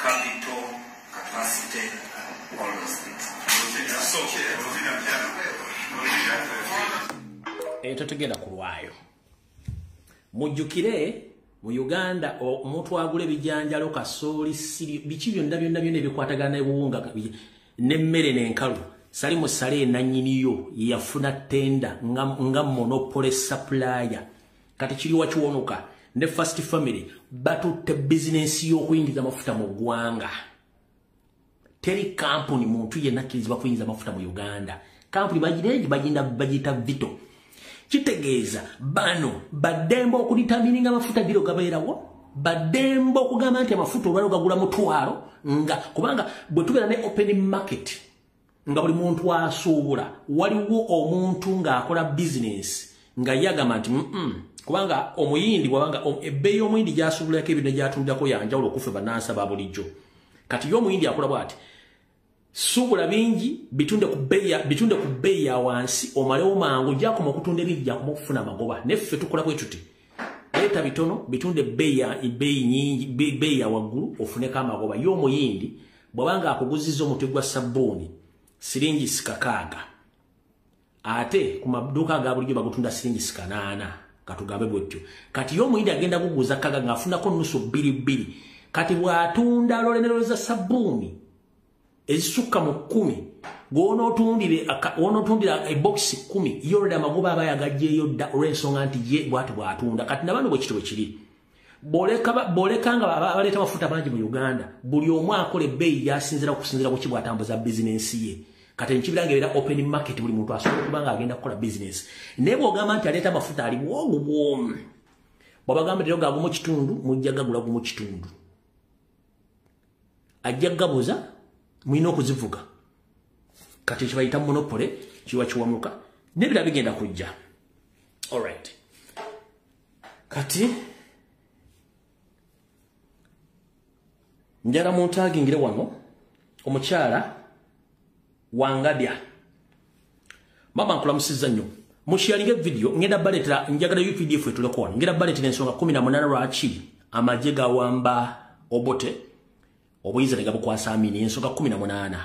capital, capacity, all those things. Tetugenda kulwayo. Mujjukire mu Uganda omuntu agula ebijanjalo, kasooli, siri, biki byonna byonna byonna ebikwatagana n'ebuwunga n'emmere n'enkalu, Salimu Saleh nannyiniyo yafuna tenda nga monopoly supplier. Kati Kiryowa Kiwanuka ne First Family batutte bizinensi y'okuyingiza amafuta mu ggwanga. Teri kampuni muntu yenna akkirizibwa kuyingiza amafuta mu Uganda. Kampuni bagireegi bagenda bagiyita Vito. Kitegeeza bano baddembe okudetermininga amafuta giro gabeerawo, baddembe okugamba nti amafuta olwaleero gagula 500, nga kubanga bwe tubeera ne open market nga buli muntu asuubula, waliwo omuntu ng'akola bizinensi nga ye agamba nti kubanga omuyindi bwabanga ebbeeyi y'omuyindi gy'asuubulako ebintu gy'atundako yanjawulo okufa bannansi ba bulijjo. Kati ye omuyindi akola bw'ati: suubula bingi, bitunde ku bbeeyi ya wansi, omalewo mangu, gyakoma okutunda ebingi gyakoma okufuna amagoba. Neffe tukola bwe tuti: leeta bitono, bitunde ebbeeyi nyingi, bbeeyi ya waggulu, ofuneko amagoba. Ye omuyindi bw'abanga akuguzizza omuti gwa sabbuuni siringi 6, ate ku maduuka aga bulijjo bagutunda siringi 8, katugambe bwetyo. Kati ye omuyindi agenda kuguza 6 ng'afunako nusu 2 2. Kati bw'atunda lole za sabbuuni ezisukka mu 10, gw'onootundira ebokisi 10, ye olwo amagoba aba yagaggyeyo dda olw'ensonga nti ye bw'ati bw'atunda. Kati nabano bwe kityo bwe kiri. Bw'oleka nga abaleeta amafuta bangi mu Uganda, buli omu akola ebbeeyi gy'asinziira okusinziira ku ki bw'atambuza bizinensi ye. Kati nkibira nga ebeera open market, buli muntu asobola okuba nga agenda kukola bizinensi. Naye bw'ogamba nti aleeta amafuta ali bwogu bwomu, bw'abagamba leero ga 1.5, mujja gagula 1.5, ajja gabuza, mulina okuzivuga. Kati ekyo bayita monopoly, Kiryowa Kiwanuka n'ebirala bigenda kujja. Alright, kati njala muntagingire wano omukyala Wangadya. Mama nkulamusizza nnyo. Musharinge video ngenda baleetera, njagala UPDF etuleko wano. Ngenda baleetera ensonga 18 lwaki amagye gawamba Obote obuyinza ne gabukwasa Amini, ensonga 18.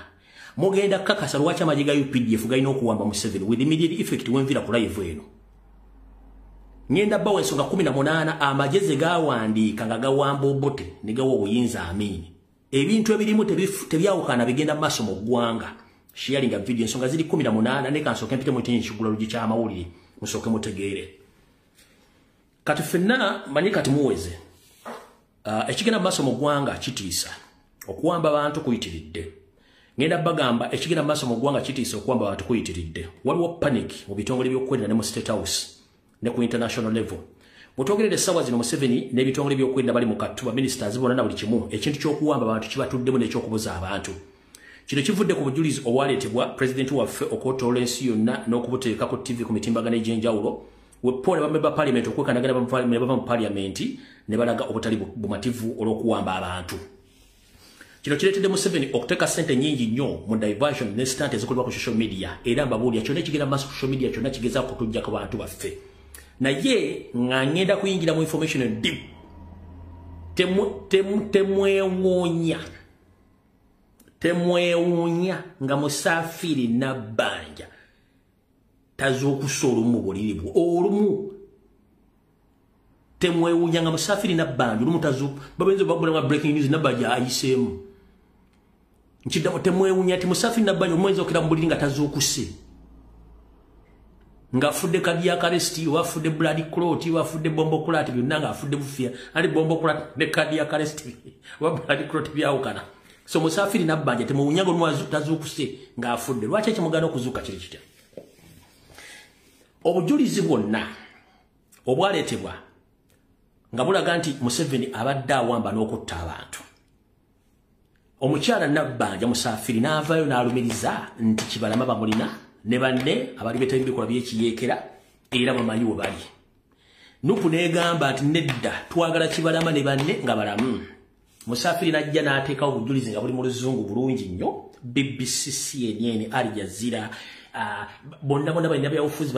Mugenda kakasa lwaki amagye ga UPDF galina okuwamba Museveni with immediate effect wenvira ku live eno. Ngenda bawa ensonga 18 amagye ze gawandiika nga gawamba Obote ne gawa obuyinza Amini. Ebintu ebirimu tebyawukana bigenda maaso mu ggwanga. Sharinga video ensonga ziri 18 ne kansooke mpite mu kigula lugi ky'amawulire musooke mutegeere. Kati ffenna manyi kati muweze. Ekigenda mu maaso mu ggwanga kitiisa. Okuwamba abantu kuyitiridde. Ngenda bagamba ekigenda mu maaso mu ggwanga kitiisa, okuwamba abantu kuyitiridde. Waliwo panic mu bitongole by'okwerinda ne mu State House ne ku international level. Bw'otwogerera essaawa zino, Museveni n'ebitongole by'okwerinda bali mu kattu, ministers bonna na buli kimu. Ekintu ky'okuwamba abantu kibatuddemu n'ekyokubuza abantu. Kino kivudde ku bujulizi obwaleetebwa pulezidenti waffe okwetoloola ensi yonna n'okubuteeka ku TV, ku mitimbagano egy'enjawulo. Wepo ne bamemba parliament okwekanagana ne bava mu parliament ne balaga obutali bumativu olw'okuwamba abantu. Kino kireetedde Museveni okuteeka ssente nnyingi nnyo mu diversion ne stunt ezikolebwa ku social media. Era mbabuulira, kyonna ekigenda mu maaso ku social media kyonna kigezaako kutuggyako bantu baffe. Naye nga ngenda kuyingira mu information deep, temwewuunya, temwewuunya nga Musaafiri Nabbanja tazuukusa olumu buliri bwe olumu. Temwewuunya nga Musaafiri Nabbanja olumu tazuuku babenza bagula breaking news, Nabbanja ayiseemu. Nkiddamu, temwewuunya nti Musaafiri Nabbanja omwezi okera mu buliri nga tazuukuse, ng'afudde cardiac arrest oba afudde blood clot oba afudde bomboclaat, byonna ng'afudde bufia ali bomboclaat ne cardiac arrest oba blood clot byawukana. So Musaafiri Nabbanja temuwunya nga olumu tazuukuse ng'afudde. Lwaki ekimugaana okuzuuka kiri kitya? Obujulizi bwonna obwaleetebwa nga bulaga nti Museveni abadde awamba n'okutta abantu. Omukyala Nabbanja Musaafiri n'avaayo n'alumiriza nti Kibalama bamulina ne banne abali beetabi bikolwa by'ekiyeekera era bamanyi we bali. NUP n'egamba nti nedda, twagala Kibalama ne banne nga balamu. Musaafiri n'ajja n'ateekawo obujulizi nga buli mu Luzungu bulungi nnyo. BBC, CNN, Al Jazeera, bonna bonna balina byabufuzi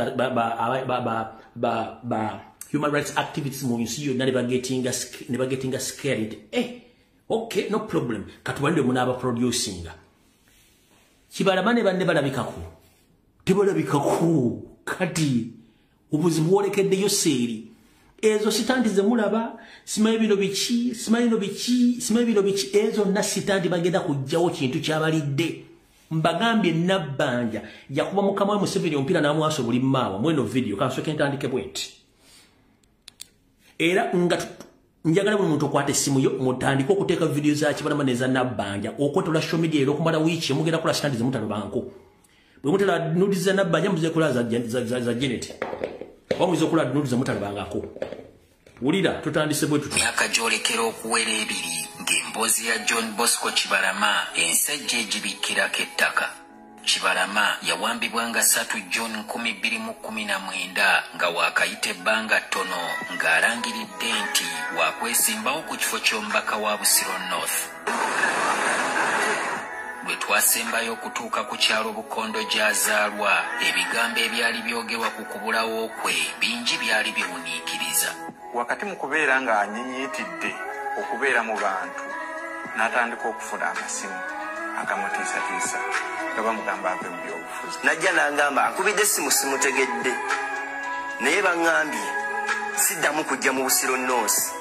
ba human rights activists mu nsi yonna ne bagetinga scared nti okay, no problem, katubalinde munaaba producinga. Kibalama ne banne balabikako, tebalabikako. Kati obuzibu bwolekeddeyo seeri ezo stunt zemulaba, simanyi bino biki, simanyi bino biki, simanyi bino biki, ezo na stunt bagenda kujjawo kintu kyabalidde. Mbagambye, Nabbanja yakuba mukama we Museveni omupiira n'amwasa buli maawa. Mweno video kansooke ntandike bwe nti, era nga njagala buli muntu okwata essimu yo mutandike okuteeka video za Kibalama neza Nabbanja okwetola social media era okumala wiiki. Mugenda kola stunt zemutalabanko. Bwe mutala nudes za Nabbanja, muze kola za Janet oba muze okola nudes zemutalabangako. Wulira, tutandise bwe tuti. Myaka gyolekera okuwera 2 ng'emboozi ya John Bosco Kibalama ensajja egibikkirako ettaka. Kibalama yawambibwa nga 3 June 2019 nga waakayita ebbanga ttono ng'alangiridde nti waakwesimbawo ku kifo ky'omubaka wa Busiro North. Bwe twasembayo okutuuka ku kyalo Bukondo gy'azaalwa, ebigambo ebyali byogerwa ku kubulawo kwe bingi byali biwuniikiriza. Wakati mu kubeera ng'anyinyiitidde okubeera mu bantu, n'atandika okufuna amasimu agamutiisatiisa nga bamugamba ave mu byobufuzi. Najja n'angamba akubidde essimu, simutegedde, naye baŋŋambye siddamu kujja mu Busiro North.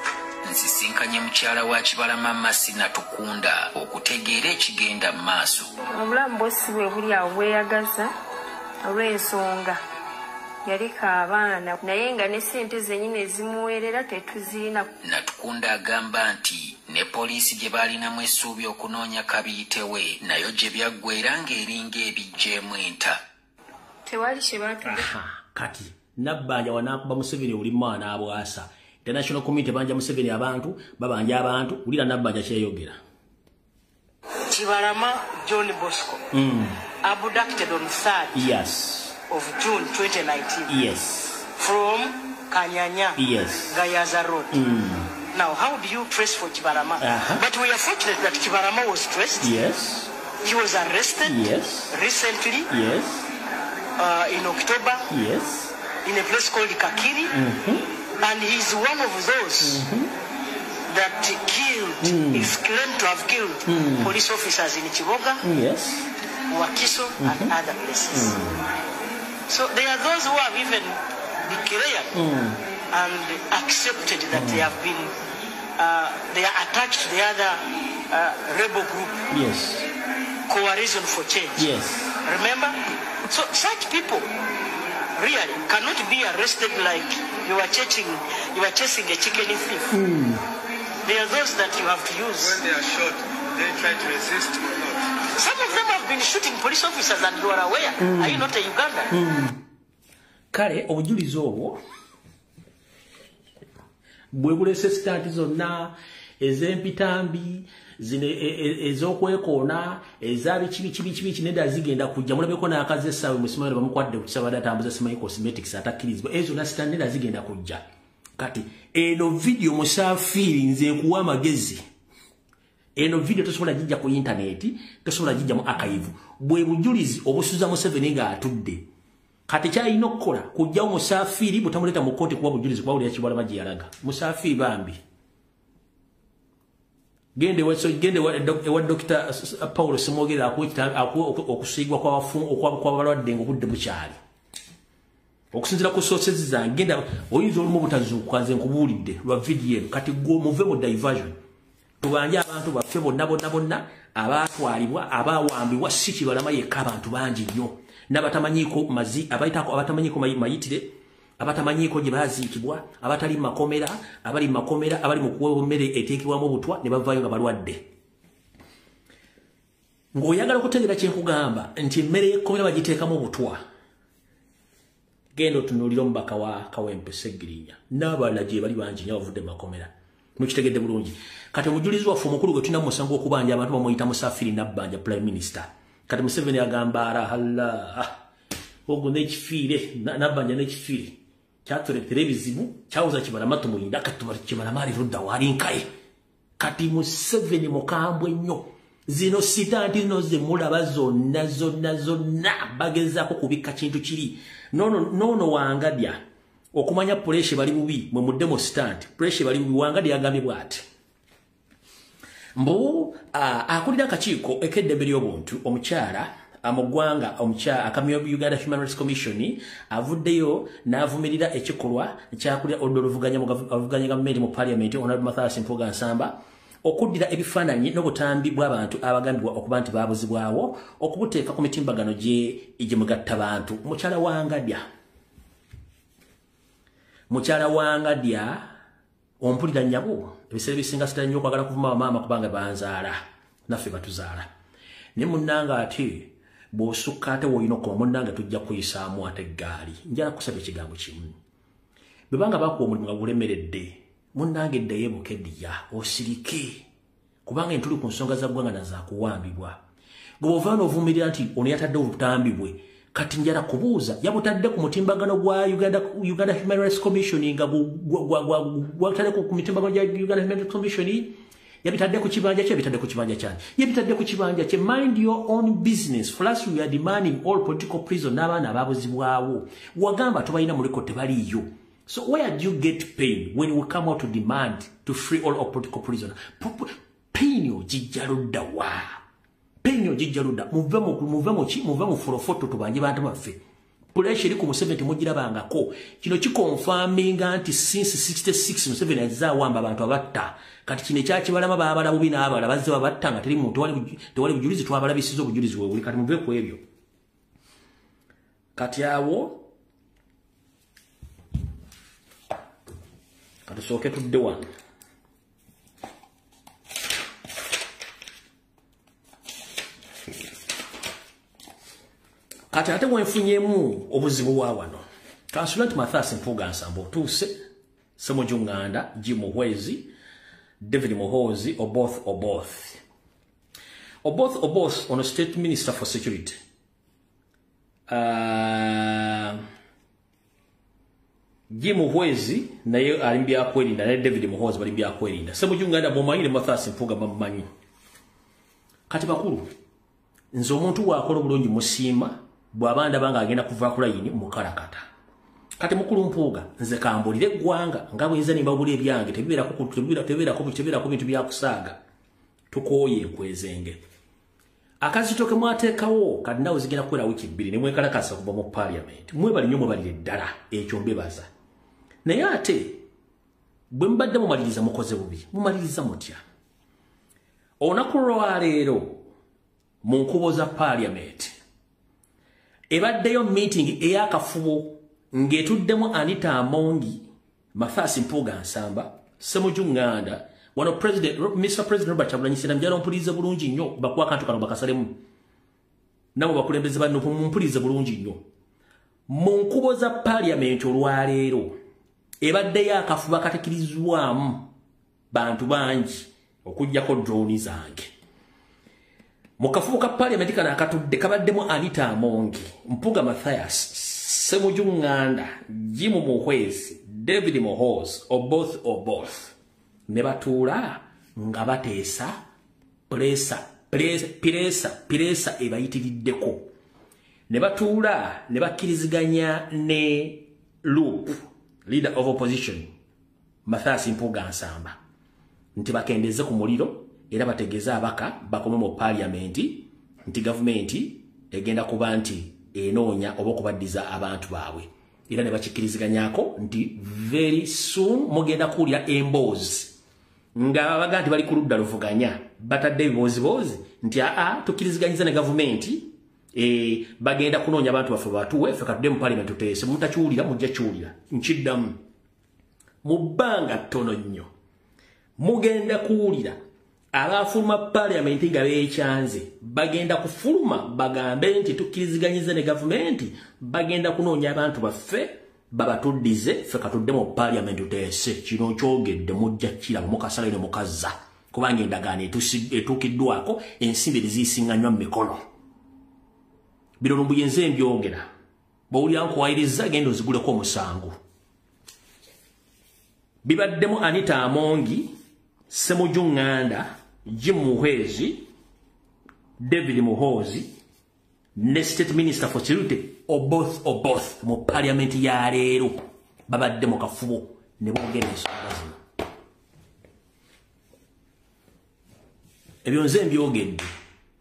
Nsisinkanye mukyala wa Kibalama, Masina Tukunda, okutegeera ekigenda mu maaso. Obulamu bwo si bwe buli awo bweyagaza olw'ensonga yaleka abaana, naye nga ne ssente zennyini ezimuweerera tetuzirina. Natukunda agamba nti ne poliisi gye baalinamu essuubi okunoonya kabiitewe nayo gye byaggwera ng'eringa ebiggyeemu enta. Tewali kye baatudde. Kati Nabbanja wanaakuba Museveni oli mwana abwasa. International community banja Museveni abantu, babanja abantu. Wulira Nabbanja kyeyogera. Kibalama John Bosco, abducted on 3rd of June 2019 from Kanyanya, Gayaza Road. Now, how do you trace for Kibalama? But we are fortunate that Kibalama was traced. He was arrested recently in October in a place called Kakiri. And he's one of those that killed, is claimed to have killed police officers in Kiboga, Wakiso, and other places. So there are those who have even declared and accepted that they have been, they are attached to the other rebel group, Coalition for Change. Remember? So such people really cannot be arrested like you are chasing a chicken thief. They are those that you have to use. When they are shot, they try to resist or not? Some of them have been shooting police officers and you are aware. Are you not a Ugandan? Kale obujulizi obwo bwe bulese sitaati zonna ez'empitambi zino ez'okwekoona ez'abikibikibikibi nedda zigenda kujja. Mulabeko n'akazi essaawe musimanyi bamukwadde ku kisabadde atambuza simanyi cosmetics atakkirizibwa, ezo zonna sitaani nedda zigenda kujja. Kati eno vidiyo Musaafiri nze nkuwa amagezi, eno vidiyo tosobola gijja ku intaneti, tosobola gijja mu archive. Bwe bujulizi obusuza Museveni ng'atudde. Kati kyalina okukola kujjawo Musaafiri butamuleeta mu kkooti kuwa bujulizi kuba Kibalama gye yalaga. Musaafiri bambi gende ewa Dr. Paulo Ssemwogerere akuwa okusiigwa kw'abalwadde ng'obudde bukyali. Okusinziira ku sources zange genda oyinza olumu obutazuukuka, nze nkubuulidde lwa vidiyo eno. Kati gwe muve mu diversion, tubanje abantu baffe bonna bonna bonna abaatwalibwa abaawambibwa, si Kibalama yekka, abantu bangi nnyo n'abatamanyiiko mazi, abayitako abatamanyiiko mayitire, abatamanyiiko gye baaziikibwa, abatali makomera, abali makomera, abali mu kuweebwa emmere eteekebwamu obutwa ne bavaayo nga balwadde. Ng'oyagala okutegeera kye nkugamba nti emmere y'ekkomera bagiteekamu obutwa, genda otunuulire omubaka wa Kawempe Ssegirinya n'abalala gye bali bangi nnyo abavudde mu makomera. Mukitegedde bulungi. Kati omujulizi waffe omukulu gwe tulina mu musango gw'okubanja abantu bamuyita Musaafiri Nabbanja Prime Minister. Kati Museveni agamba arahalla ogwo n'ekifiire Nabbanja n'ekifiire kyatuleetera ebizibu, kyawuza Kibalama tumuyinda, kati Kibalama ali ludda waali nkaye. Kati Museveni mukambwe nnyo. Zino sitanti zino ze mulaba zonna zonna zonna bagezaako kubikka kintu kiri. Noono Wangadya okumanya puresha bali bubi mwe muddemo sitanti puresha bali bubi. Wangadya yagambye bw'ati mbu akulira akakiiko ek'eddembe ly'obuntu omukyala mu ggwanga omukyala akamyo Uganda Human Rights Commission avuddeyo n'avumirira ekikolwa ekyakulira oludda oluvuganya gavumenti mu parliament Honorable Mathias Mpuuga Nsamba okuddira ebifaananyi n'obutambi bw'abantu abagambibwa okuba nti baabuzibwawo okubuteeka ku mitimbagano gye mugatta bantu. Mukyala Wangadya ompulira nnyabo, ebiseera ebisinga sitera nnyo okwagala kuvuma bamaama kubanga banzaala naffe batuzaala, naye munnange ate bw'osukka ate w'olina okukoma munnange tujja kuyisaamu ate eggaali. Njala kusaba ekigambo kimu, bwe banga bakuwa omulimu nga gulemeredde munnange eddayo Bukedya osirike, kubanga entuli ku nsonga za ggwanga nazakuwambibwa. Gwe bw'ova n'ovumirira nti ono yatadde obutambi bwe, kati njala kubuuza yabutadde ku mutimbagano gwa Uganda Human Rights Commission nga gwatadde ku mitimbagano gya Uganda Human Rights Commission, yabitadde ku kibanja kye, yabitadde ku kibanja kyani, yabitadde ku kibanja kye. Mind your own business. For us we are demanding all political prisoners n'abaana abaabuzibwawo. Wagamba tubalina muliko tebaliiyo. So where do you get pain when we come out to demand to free all our political prisoners? Pain ogijja ludda wa? Pain ogijja ludda. Muve mu furofoto tubanje bantu baffe. Pressure eri ku Museveni temugirabangako. Kino kikonfaminga nti since 66 Museveni azze awamba abantu abatta. Kati kino ekya Kibalama baabala bubi n'abalala bazze babatta nga teri muntu, tewali bujulizi, twabalabisiza obujulizi weebuli. Kati muve ku ebyo. Kati awo katusooke tudde wano. Kati ate wenfunyemu obuzibu wa wano. Kansula nti Mathias Mpuuga Nsamba otuuse, Ssemujju Nganda, Jim Muhwezi, David Muhoozi, Oboth Oboth. Oboth Oboth ono State Minister for Security. Jim Muhwezi naye ali mu byakwerinda, naye David Muhoozi bali mu byakwerinda. Ssemujju Nganda mumanyi ne Mathias Mpuuga bamumanyi. Kati bakulu, nze omuntu bw'akola obulungi musiima, bw'aba ndaba ng'agenda kuva ku layini mukalakata. Kati mukulu Mpuuga nze kambulire eggwanga nga bwe nze nimbabula ebyange tebibeerako bintu byakusaaga. Tukooye enkwezenge. Akazito ke mwateekawo kati naawe zigenda kuwera wiiki 2 ne mwekalakasa okuva mu parliament. Mwebali nnyo mwebalire ddala, ekyo mbebaza. Naye ate bwe mubadde mumaliriza mukoze bubi, mumaliriza mutya? Olunaku lwaleero mu nkubo za parliament ebaddeyo meeting ey'akafubo ng'etuddemu Anita Amongi, Mathias Mpuuga Nsamba, Ssemujju Nganda, Wano President, Mr. President Robert Kyagulanyi Ssentamu, njagala ompulirize bulungi nnyo, bakuwa akantu kano bakasalemu. Nabo bakulembeze banno mumpulirize bulungi nnyo. Mu nkubo za parliament olwaleero ebaddeyo akafuba katekirizwamu bantu bangi okuggyako drone zange. Mu kafubo ka parliament kano akatudde kabaddemu Anita Amongi, Mpuga Mathias, Ssemujju Nganda, Jim Muhwezi, David Muhoozi, Oboth. Ne batuula nga bateesa pressure ebayitiriddeko. Ne batuula ne bakkiriziganya ne LOP, leader of opposition, Mathias Mpuga Nsamba, nti bakendeze ku muliro era bategeeze abaka bakome mu parliament nti gavumenti egenda kuba nti enoonya oba okubaddiza abantu baabwe. Era ne bakikkiriziganyako nti very soon mugenda kuwulira emboozi nga babaga nti bali ku ludda luvuganya, batadde ebiboozibozi nti aa tukkiriziganyiza ne gavumenti, bagenda kunoonya abantu baffe batuwe, ffe katudde mu parliament tuteese. Mutakiwulira mujja kiwulira. Nkiddamu, mu bbanga ttono nnyo mugenda kuwulira abafuluma parliament nga beekyanze bagenda kufuluma bagambe nti tukkiriziganyiza ne gavumenti, bagenda kunoonya abantu baffe babatuddize, ffe katudde mu parliament tuteese. Kino nkyogedde mujja kiraba mukasala eno mukazza, kubanga endagaano etuukiddwako ensimbi teziyisiŋŋanywa mu mikono. Bino Lumbuye nze mbyogera, bw'owulira nkuwayiriza genda oziguleko omusango. Bibaddemu Anita Amongi, Ssemujju Nganda, Jim Muhwezi, David Muhoozi ne State Minister for Security Oboth mu parliament ya leero babadde mu kafubo ne boogera ensonga zino. Ebyo nze mbyogedde.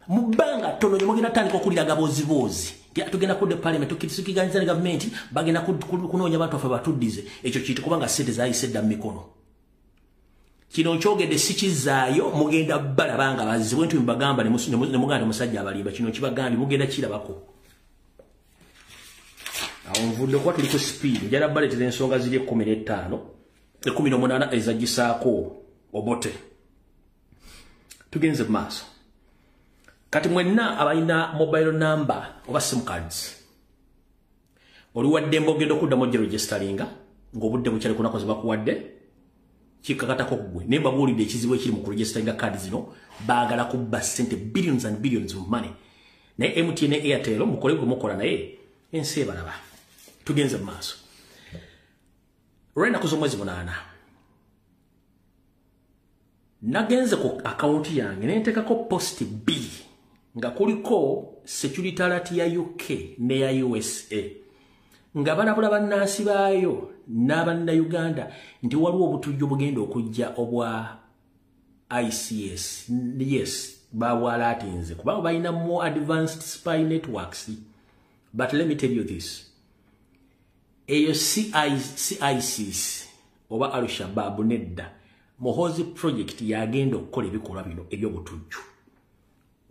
Mu bbanga ttono nnyo mugenda tandika okuwulira agaboozibozi. Tugenda kudda parliament, tukkiriziganyiza ne gavumenti, bagenda kunoonya abantu baffe batuddize. Ekyo kiyite kubanga ssente zaayise dda mu mikono. Kino nkyogedde sikizaayo, mugenda balaba nga bazibwe nti mbagamba ne muganda musajja abalimba. Kino kibagambye mugenda kirabako. Awo nvudde kuba tuli ku speed, njagala baleetera ensonga ziri 15, 18 ezagisaako Obote. Tugenze mu maaso. Kati mwenna abalina mobile number oba sim cards, oli waddembe ogenda okuddamu ojje registeringa ng'obudde bukyali ku nnaku ze bakuwadde, kikakatako ggwe. Naye mbabuulidde ekizibu ekiri mu kuregisteringa kaadi zino, baagala kubba ssente billions and billions of money. Naye MTN ne Airtel mukole gwe mukola, naye ensi ebalaba. Tugenze mu maaso. Olw'ennaku z'omwezi 8 nagenze ku akawunti yange ne nteekako post B nga kuliko security alert ya UK ne ya USA nga balabula bannansi baayo n'abannayuganda nti waliwo obutujju obugenda okujja obwa ICS. Yes, bawalatinze kubanga balina more advanced spy networks. But let me tell you this, eyo si ISIS oba Al-Shabaab nedda. Muhoozi project yagenda okukola ebikolwa bino eby'obutujju.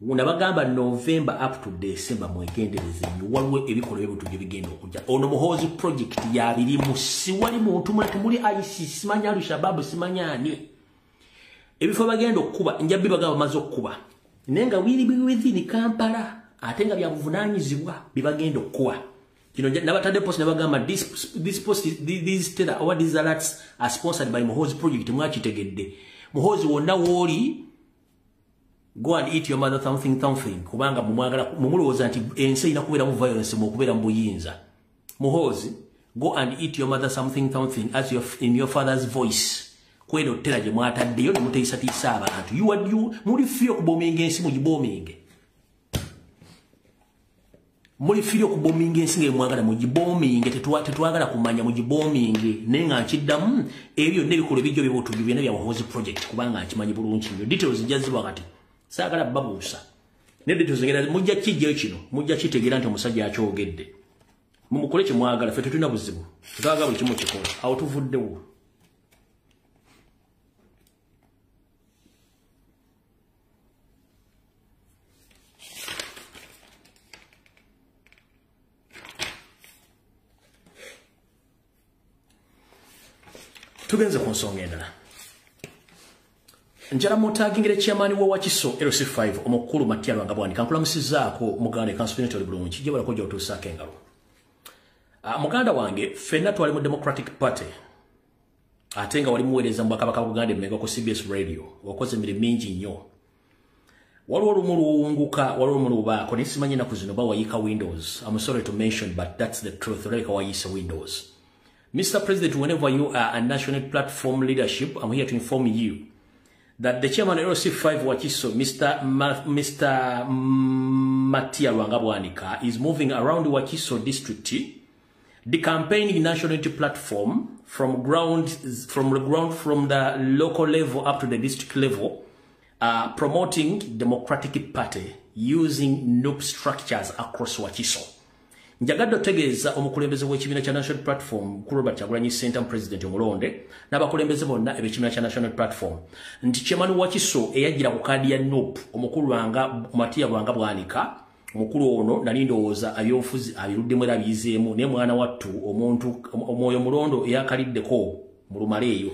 Nabagamba November up to December mwegendereze nnyo, waliwo ebikolwa eby'obutujju ebigenda okujja. Ono Muhoozi project yabirimu, siwali muntu mulala, temuli ISIS, simanya Al-Shabaab, simanya ani. Ebifo bagenda okukuba, nja bibagamba bamaze okukuba, naye nga wiri within Kampala, ate nga byabuvunaanyizibwa bibagenda okukuba. Kino nabatadde post ne bagamba this post, these terror or these alerts are sponsored by Muhoozi project. Mwakitegedde. Muhoozi wonna wooli, go and eat your mother something something, kubanga mumwagala mumulowooza nti ensi erina kubeeramu violence mu okubeera mu buyinza. Muhoozi, go and eat your mother something something as your, in your father's voice. Kweno terror gye mwataddeyo ne muteisatiisa abantu. You are you muli free okubominga ensi, mugibominge. Muli free okubominga ensi nga mwagala mugibominge, tetwagala kumanya mugibominge. Naye nga nkiddamu ebyo byonna ebikolwa ebijjo by'obutujju byonna bya Muhoozi project, kubanga nkimanyi bulungi nnyo. Details nja ziba kati saagala babuusa, ne details ngenda mujja kijjayo kino, mujja kitegeera nti omusajja akyogedde. Mumukole kye mwagala, ffe tetulina buzibu, tetwagala buli kimu kikola. Awo tuvuddewo. Tugenze ku nsonga endala. Njala mutagingire chairman wa Wakiso LC5 omukulu Matia Lwanga Bwanika nkulamusizaako muganda kansufinito oli bulungi je bala kojja otuusaako engalo. Muganda wange ffenna twali mu Democratic Party ate nga wali muweereza mu Bwakabaka bwa Buganda Emmengo ku CBS Radio, wakoze emirimu mingi nnyo. Waliwo olumu luwunguka, waliwo olumu lubaako, naye simanyi ennaku zino bawayiika Windows. I'm sorry to mention, but that's the truth. Olabika wayiise Windows. Mr. President, whenever you are a national platform leadership, I'm here to inform you that the chairman of LC5 Wakiso, Mr. Matia Lwanga Bwanika, is moving around the Wakiso district, the campaigning national unity platform from the local level up to the district level, promoting Democratic Party using NUP structures across Wakiso. Njagadde otegeeza omukulembeze w'ekibiina kya National Platform ku Robert Kyagulanyi Ssentamu President omulonde n'abakulembeze bonna ab'ekibiina kya National Platform nti chairman Wakiso eyajjira ku kaadi ya NUP omukulu Lwanga Matia Lwanga Bwanika, omukulu ono nali ndowooza ebyobufuzi abiruddemu era abiyizeemu, naye mwana wattu omuntu omwoyo mulondo eyakaliddeko mu lumala eyo.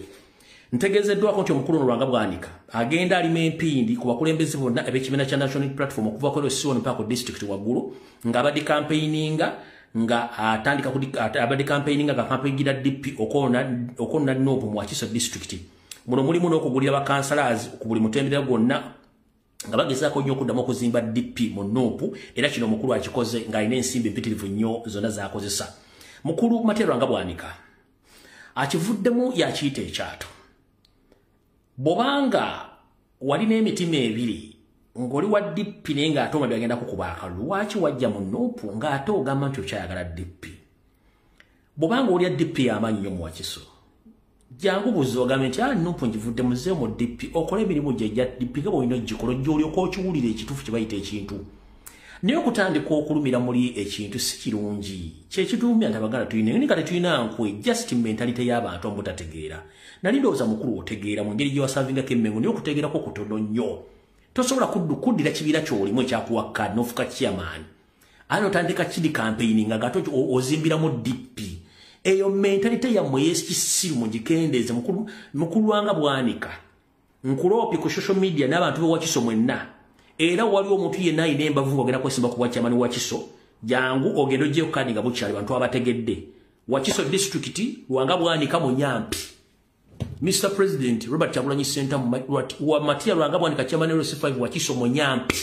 Ntegeezeddwako nti omukulu ono Lwanga Bwanika agenda alima empindi ku bakulembeze bonna ab'ekibiina kya National Platform okuva ku LC1 mpaka ku district waggulu, ng'abadde campaigninga nga atandika abadde campaigninga nga campaigningira DP okona NUP mu Wakiso district. Muno mulimu n'okugulira bakansalazi ku buli mutendera gwonna nga bagezaako nnyo okuddamu okuzimba DP mu NUP, era kino omukulu akikoze ng'alina ensimbi empitirivu nnyo zonna z'akozesa. Mukulu Matia Lwanga Bwanika akivuddemu yakiyita ekyato. Bw'obanga walina emitima ebiri ng'oli wa DP naye ng'ate omabbi agenda kukuba akalulu, lwaki wajja mu NUP ng'ate ogamba nti okyayagala DP? Bw'obanga olya DP y'amaanyi nnyo mu Wakiso, jangu buzi ogambe nti NUP ngivudde muzeeyo mu DP, okole emirimu gye egya DP nga bw'olina ogikola, ojja olyoka okiwulira ekituufu kye bayita ekintu. Naye okutandika okulumira muli ekintu si kirungi. Kyekituumya nti Abaganda tulina naye nga tetulina nkwe, just mentality y'abantu omutategeera. Nali ndowooza mukulu otegeera mu ngeri gye wasavingako Emmengo, naye okutegeerako kutono nnyo. Tosobola kuddira kibiina ky'olimu ekyakuwa kaadi n'ofuuka chairman. Ate n'otandika kidi campaigning nga ate ozimbiramu DP. Eyo mentality yammwe ey'ekisiru mugikendeeze. Mukulu Lwanga Bwanika nkuloopye ku social media n'abantu b'e Wakiso mwenna. Era waliwo omuntu yenna alina embavu ng'ogenda kwesimba ku bwa chairman Wakiso, jangu ogende oggyeyo kaadi nga bukyali, bantu abategedde. Wakiso district Lwanga Bwanika munyampi. Mr. President Robert Kyagulanyi Ssentamu wa Matia Lwanga Bwanika chairman LC5 Wakiso munyampi.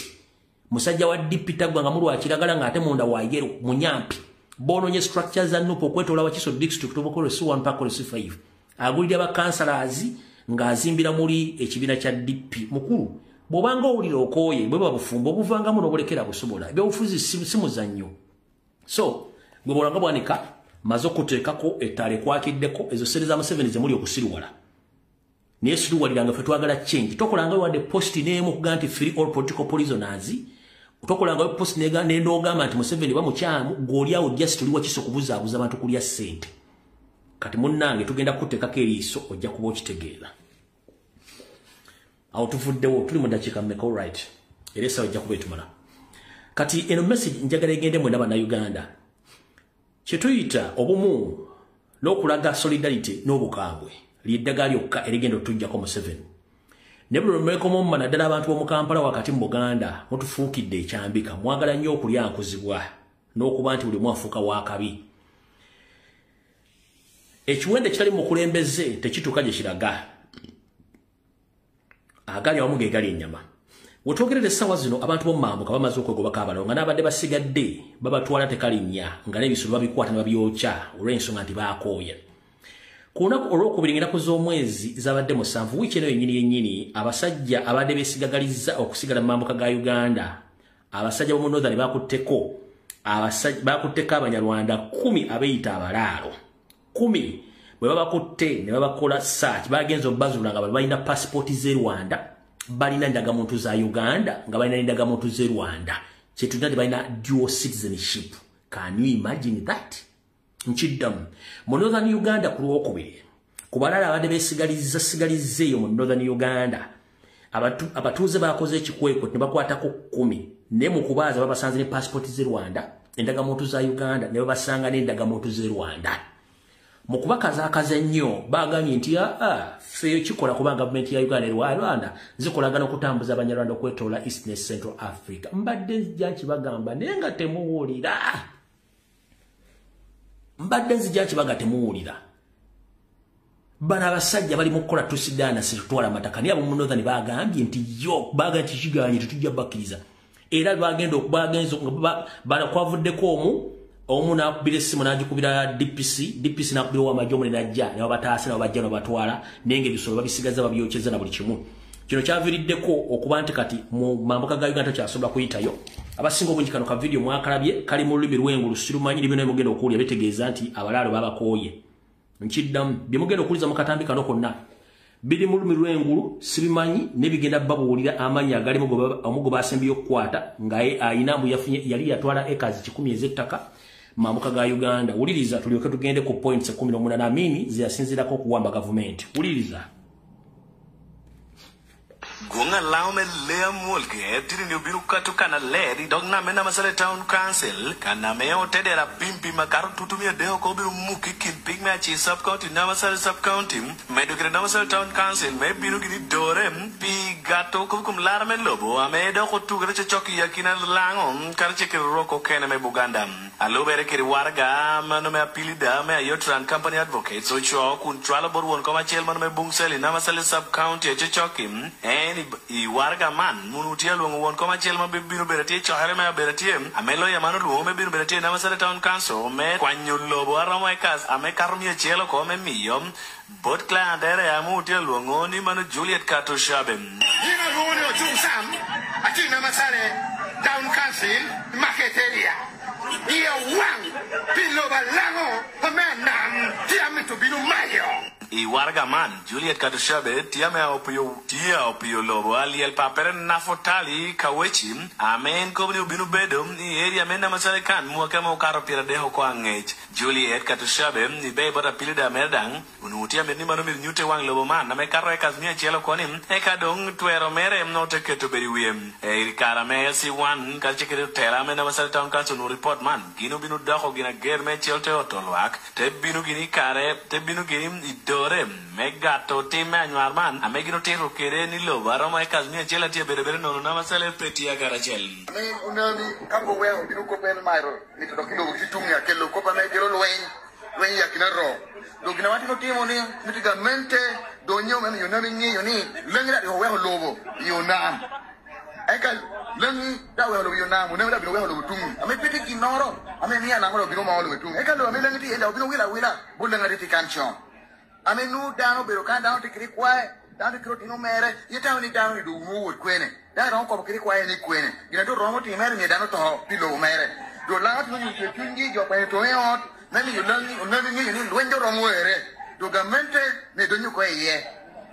Musajja wa DP taggwa nga mulwa kiragala ng'ate munda wa yellow munyampi. Boononye structures za NUP okwetoola Wakiso district okuva ku LC1 mpaka LC5. Agulira bakansalazi ng'azimbira muli ekibiina kya DP. Mukulu bw'obanga owulira okooye bwe bufumbo obuvangamu n'obulekera busobola. Ebyobufuzi si muzannyo. So gwe Lwanga Bwanika maze okuteekako ettaala ekwakiddeko ezo ssente za Museveni ze muli okusiruwala. Naye siruwaliranga ffe twagala change. Tokolangayo wadde post n'emu okugamba nti free all political prisoners. Tokolangayo post n'ogamba nti Museveni bamukyamu, gw'oli awo just oli Wakiso kubuzaabuza abantu kulya ssente. Kati munnange tugenda kukuteekako eriiso ojja kuba okitegeera. Awo tuvuddewo tuli mu dakiika mmeka? Alright, era essaawa ejja kuba etumala. Kati eno message njagala egende mwenna Bannayuganda. Kye tuyita obumu n'okulaga solidarity n'obukambwe ly'eddagala lyokka erigenda otujjako Museveni. Ne buli lwe naddala abantu b'omu Kampala wakati mu Buganda mutufuukidde ekyambika, mwagala nnyo okulyankuzibwa n'okuba nti buli omu afuuka w'akabi. Ekiwendo ekitali mukulembeze tekituuka gye kiraga. Agali awamu ge gali ennyama. Wetwogerera essaawa zino abantu b'omu mambuka bamaze okwegobako abalala nga n'abadde basigadde babatwala tekalinnya nga n'ebisolo babikwata ne babyokya olw'ensonga nti baakooye. Ku lunaku olwokubiri ng'ennaku z'omwezi zabadde 7 wiiki eno yennyini yennyini, abasajja abadde beesigagalizza okusigala mu mambuka ga Uganda, abasajja b'omu Northern bakutteko Abanyarwanda 10 abeeyita abalaalo. 10 bwe babakutte ne babakola search, bagenze obbazuula nga balina passport z'e Rwanda, balina endagamuntu za Uganda, nga balina endagamuntu z'e Rwanda. Kyetulina nti balina dual citizenship. Can you imagine that? Nkiddamu. Mu Northern Uganda ku Lwokubiri, ku balala abadde beesigalizza eyo mu Northern Uganda, abatuuze bakoze ekikwekwe ne bakwatako 10, naye mu kubaaza babasanze ne passport z'e Rwanda, endagamuntu za Uganda, ne babasanga n'endagamuntu z'e Rwanda. Mu kubakazaakaza ennyo bagambye nti ffe kikola kubanga gavumenti ya Uganda ne Rwanda zikolagana okutambuza Abanyarwanda okwetoola East ne Central Africa. Mbadde nzija nkibagamba naye nga temuwulira. Mbadde nzija nkibaga temuwulira. Bano abasajja bali mu kukola tusidaana situtwala amataka, naye ab'omu Northern bagambye nti yo bagambye kikiganye tetujja bakkiriza. Era bagenda okubagenza bano kwavuddeko omu n'akubira essimu n'agikubira DPC, DPC n'akubira ow'amagye omunene ajja ne babataasa ne babajja ne babatwala, naye ng'ebisolo babisigaza babyokyeza na buli kimu. Kino kyaviiriddeko okuba nti kati mu mambuka ga Uganda kyasobola kuyitayo. Abasinga obungi kano ka vidiyo mwakalabye kali mu lulimi lw'engulu sirumanyi ne byonna mugenda okuwulira bitegeeza nti abalaalo babakooye. Nkiddamu bye mugenda okuwuliza mu katambi kano konna biri mu lulimi lw'engulu sibimanyi ne bigenda babuwulira amannya agalimu omugo basembye okukwata nga ayina mbu yafunye yali yatwala ekazi 10 ez'ettaka mambuka ga Uganda. Wuliriza tulyoke tugende ku points 18 Amini zeyasinziirako okuwamba gavumenti. Wuliriza. Gunga laume lea mulge tiri ni ubiru katu kana leri dog na mena masale town council kana meo tedera pimpi makaru tutumia deo ko biru muki kin pig me chi sub county na masale sub county medu kire na masale town council me biru gini dore pi gato kum lar me lobo ame do ko tu gre choki yakina lango kar chekir roko kene me Buganda alo bere kiri warga mano me apilida me ayotran company advocates so cho kun twalo borwon koma chel mano me bungseli na masale sub county che choki i warga man munutia luongo won koma chiel ma biro beretie chohere ma beretie amelo ya mano luongo me biro beretie na Masale town council me kwanyo lobo aromo ekas ame karumie chielo kome miyo bot client ere amutia luongo ni mano Juliet Katushabe ina luongo ochung sam ati na Masale town council market area iya wang pilo balango ame nam ti amito biro mayo. I warga man Juliet Katushabe tiame opio tia opio lobo aliel papere nafotali kawechi amen kobri ubinu bedo ni area mena masale kan muaka mo karo pira deho ko angech Juliet Katushabe ni be bota pilida merdang unutia meni mano mi nyute wang lobo man na me karo e kazmia chielo koni e kadong twero mere mnote keto beri wiem e kara me C1 kalchikere tera mena masale town council no report man gino binu doko gina ger me chelte otolwak te binu gini kare te binu gini dore megato time anywar man amegino tero kere ni lobo aroma e kazmia chela tie bere bere nono na masale petia garachel me unani kambo weo binu ko ben mairo ni to kilo kitumia kelo ko pa me gero lwen lwen ya kinaro do gina wati no timo ni mitigamente donyo me yonami ngiyo ni lengira yo weo lobo yonam eka lengi da weo lobo yonam ne da binu weo lobo tungi ame piti kinoro ame ni ana ngoro binu ma lobo tungi eka lo ame lengi ti enda binu wila wila bulenga ti kancho ame nu dano bero kan dano ti kiri kwae dano ti kiri tino mere ye tano ni dano ni du wuot kwene dano ko kiri kwae ni kwene gina do romo ti mere ni dano to pilo mere do la ti nu ti tungi jo pa to e ot me mi lengi onani ni ni lwenjo romo ere do gamente ne do nyuko ye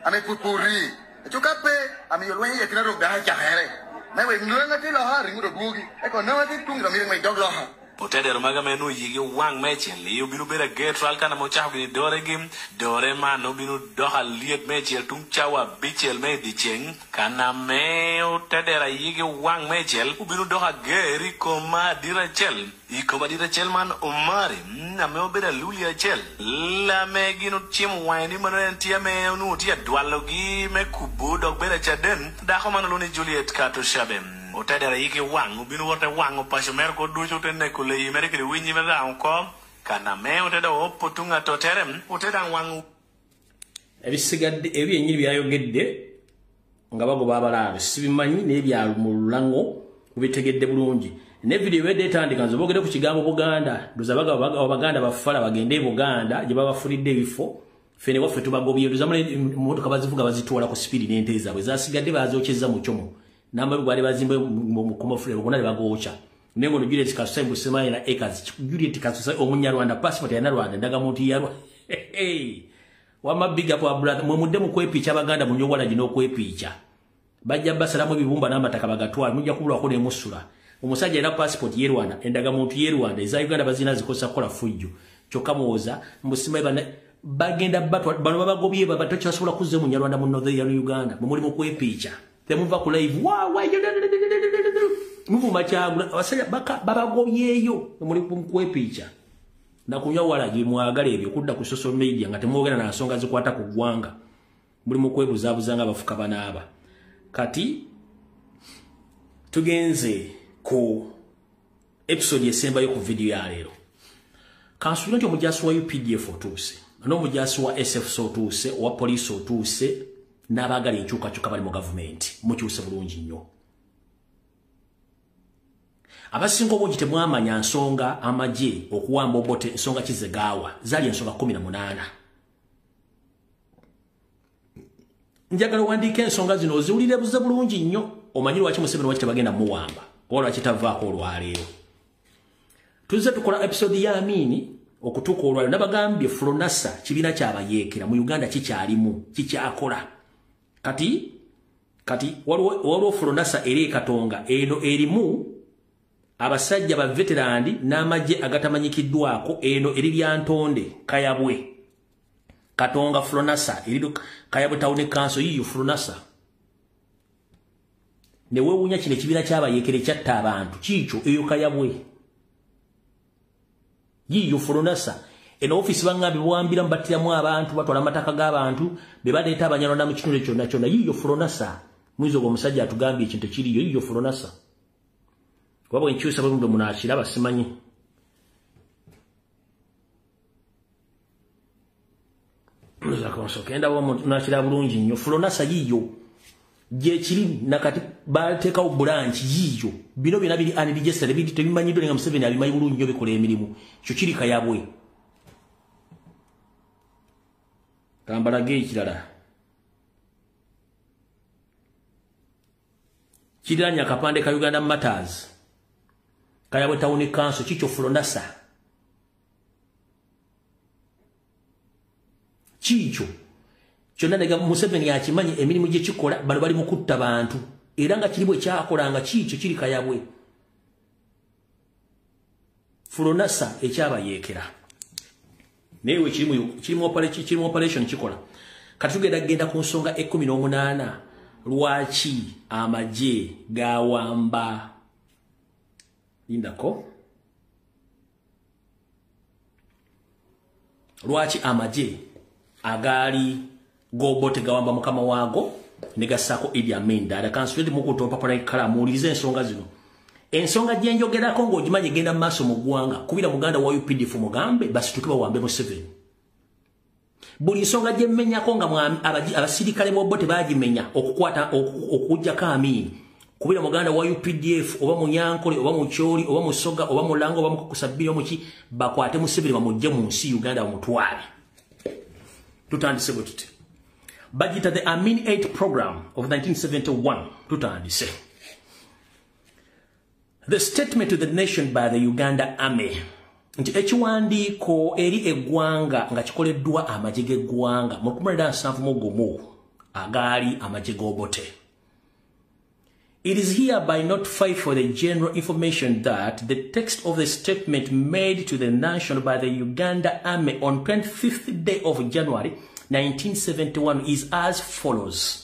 ame pupuri to kape ame yo lwenye kina do da cha here me we lwenga ti lo ha ringo do bugi e ko no ti tungi do mi me dog lo ha Otedero maga menu yigi wang mechel yu binu bera getral kana mo chahu ni dore gim dore mano binu doha liet mechel tung chawa bichel me dicheng kana me otedera yigi wang mechel ubinu doha geri koma dirachel ikoma dirachel man umari na me obera lulia chel la me gino chim wine mano entia me onu tia dwalogi me kubu dog bera chaden dako mano luni Juliet Katushabe Otedera yiki wang ubinu wote wang opasho mer ko ducho tene kule yimere kiri winyi mera onko kana me oteda opotunga toterem oteda wang ebisigadde ebyenyini byayogedde nga bagoba abalaabe sibimanyi n'ebyalo mu lulango mubitegedde bulungi ne video ebadde etandika nze boogedde ku kigambo Buganda ndoza Abaganda bafala bagende e Buganda gye babafulidde ebifo ffe ne waffe tubagobye ndoza mmotoka bazivuga bazitwala ku sipiidi n'ente zaabwe zasigadde bazokyezza mu kyomo namba gwali bazimbe mu komofule bogona bagocha nengo no Juliet Katushabe busema ina acres Juliet Katushabe omunyarwanda passport ya Rwanda ndaga muntu yarwa hey wama big up wa brother mwe mudde mu kwepicha abaganda munyowala gino kwepicha bajja basalamu bibumba n'amataka bagatwala mujja kubulwa ko ne musula omusajja era passport ye Rwanda endaga muntu ye Rwanda eza Uganda bazina zikosa kola fujjo kyokka muwoza mbusima bana bagenda batwa bano babagobye babatocha sobola kuzze munyarwanda mu northern Uganda mwe muri mu kwepicha temuva ku live wa wa muvuma kyagula abasajja baka babagobyeyo muli kwepicha Nakunywa walagi mwagala ebyo kudda ku social media nga temwogera na nsonga zikwata ku ggwanga. Muli mu kwebuzaabuza nga bafuka banaaba. Kati tugenze ku episode esembayo ku video ya leero. Kansuubira nti omujaasi wa UPDF otuuse, n'omujaasi wa SFC otuuse, owa poliisi otuuse, n'abaagala enkyukakyuka bali mu gavumenti. Mukyuse bulungi nnyo. Abasinga obungi temwamanya nsonga amagye okuwamba Obote, ensonga kizegaawa zaali ensonga 18. Njagala owandiike ensonga zino oziwulire buze bulungi nnyo, omanyi lwaki Museveni lwaki tebagenda muwamba oba lwaki tavaako olwaleero. Tuzze tukola episode ya Amini okutuuka olwaleero. Nabagambye Fronasa kibiina kyabayeekera mu Uganda kikyalimu, kikyakola. Kati waliwo Fronasa eri e Katonga, eno erimu abasajja ba veterani n'amagye agatamanyikiddwako. Eno eri Lyantonde, Kayabwe, Katonga Fronasa eri Kayabwe Town Council, yiyo Fronasa. Ne weewuunya kino ekibiina ky'abayeekera ekyatta abantu kiikyo eyo Kayabwe, yiyo Fronasa. Eno ofiisi bangambye buwambiramu, battiramu abantu, batwala amataka g'abantu, be baleeta Abanyarwanda mu kitundu kyonna kyonna. Yiyo Fronasa. Mwizo ogwo omusajja atugambye ekintu kiriyo, yiyo Fronasa. Kuba bwe nkyusa bwe mwe munaakiraba simanyi. Nakira bulungi nnyo. Fronasa yiyo gyekiri nakati bateekawo branch yiyo. Bino byonna biri unregistered, biri tebimanyiddwa nga Museveni abimanyi bulungi nnyo bikola emirimu. Ekyo kiri Kayabwe. Kambalage ekirala kiriraanye akapande ka Uganda Matters, Kayabwe Town Council, kikyo Fronasa. Kikyo kyonna nega Museveni akimanyi emirimu gye kikola, bano bali mu kutta bantu era nga kiri bwe kyakolanga. Kikyo kiri Kayabwe. Fronasa ekyabayeekera naye we kirimu operation kikola. Kati tugenda kugenda ku nsonga 18 lwaki amagye gawamba. Lindako. Lwaki amagye agaali g'Obote gawamba mukama waago ne gassaako Idi Amin Dada. Kansuubire mukutte olupapula n'ekkalamu muwulirize ensonga zino. Ensonga gye njogerako ng'ogimanyi egenda mu maaso mu ggwanga, kubira muganda wa UPDF mugambe basituke bawambe Museveni. Buli nsonga gye mmenyako nga abasirikale b'Obote baagimenya okukwata okuggyako Amini, kubira muganda wa UPDF oba Munyankole oba Mucholi oba Musoga oba Mulango oba Mukukusabiri omuki, bakwate Museveni bamuggye mu nsi Uganda bamutwale. Tutandise bwe tuti. Bagiyita the Amin 8 program of 1971. Tutandise. The statement to the nation by the Uganda Army. Nti ekiwandiiko eri eggwanga nga kikoleddwa amagye g'eggwanga mu 1971 agaali amagye g'Obote. It is hereby notified for the general information that the text of the statement made to the nation by the Uganda Army on 25th day of January 1971 is as follows.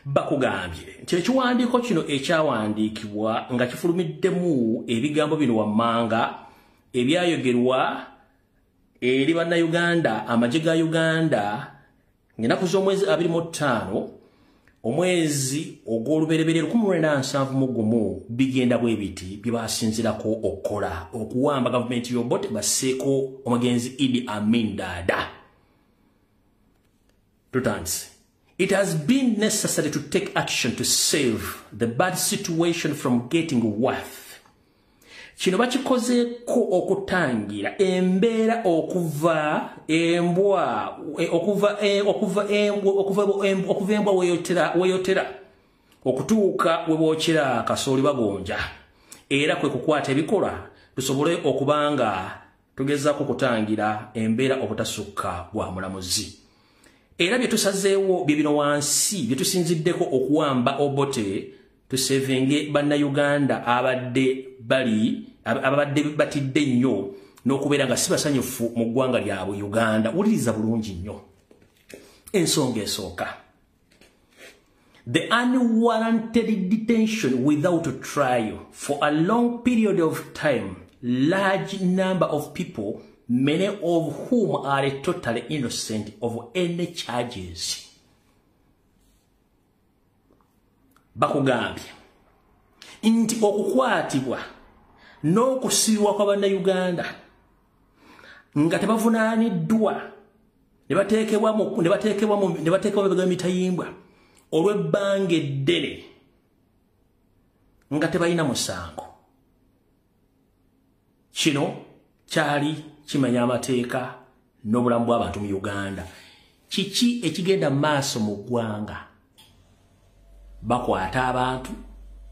Bakugambye nti ekiwandiiko kino ekyawandiikibwa nga kifulumiddemu ebigambo bino wammanga ebyayogerwa eri bannayuganda amagye ga Uganda ng'ennaku z'omwezi 25 omwezi ogw'olubereberye 1971 bigenda bwe biti bye basinzirako okukola okuwamba gavumenti y'Obote basseeko omugenzi Idi Amin Dada. Tutandise. It has been necessary to take action to save the bad situation from getting worse. Kino bakikozeeko okutangira embeera okuva embwa weyotera okutuuka we bookera kasooli bagonja, era kwe kukwata ebikola tusobole okubanga tugezaako okutangira embeera obutasukka bwa mulamuzi. Era bye tusazeewo bye bino wansi bye tusinziddeko okuwamba Obote tusevenge bannayuganda abadde batidde nnyo n'okubeera nga si basanyufu mu ggwanga lyabwe Uganda. Wuliriza bulungi nnyo ensonga esooka. The unwarranted detention without trial for a long period of time, large number of people many of whom are totally innocent of any charges. Bakugambye nti okukwatibwa n'okusibwa kwa bannayuganda nga tebavunaaniddwa ne bateekebwa mu mitayimbwa olw'ebbanga eddene nga tebalina musango. Kino kyali kimenya amateeka n'obulamu bw'abantu mu Uganda. Kiki ekigenda mu maaso mu ggwanga? Bakwata abantu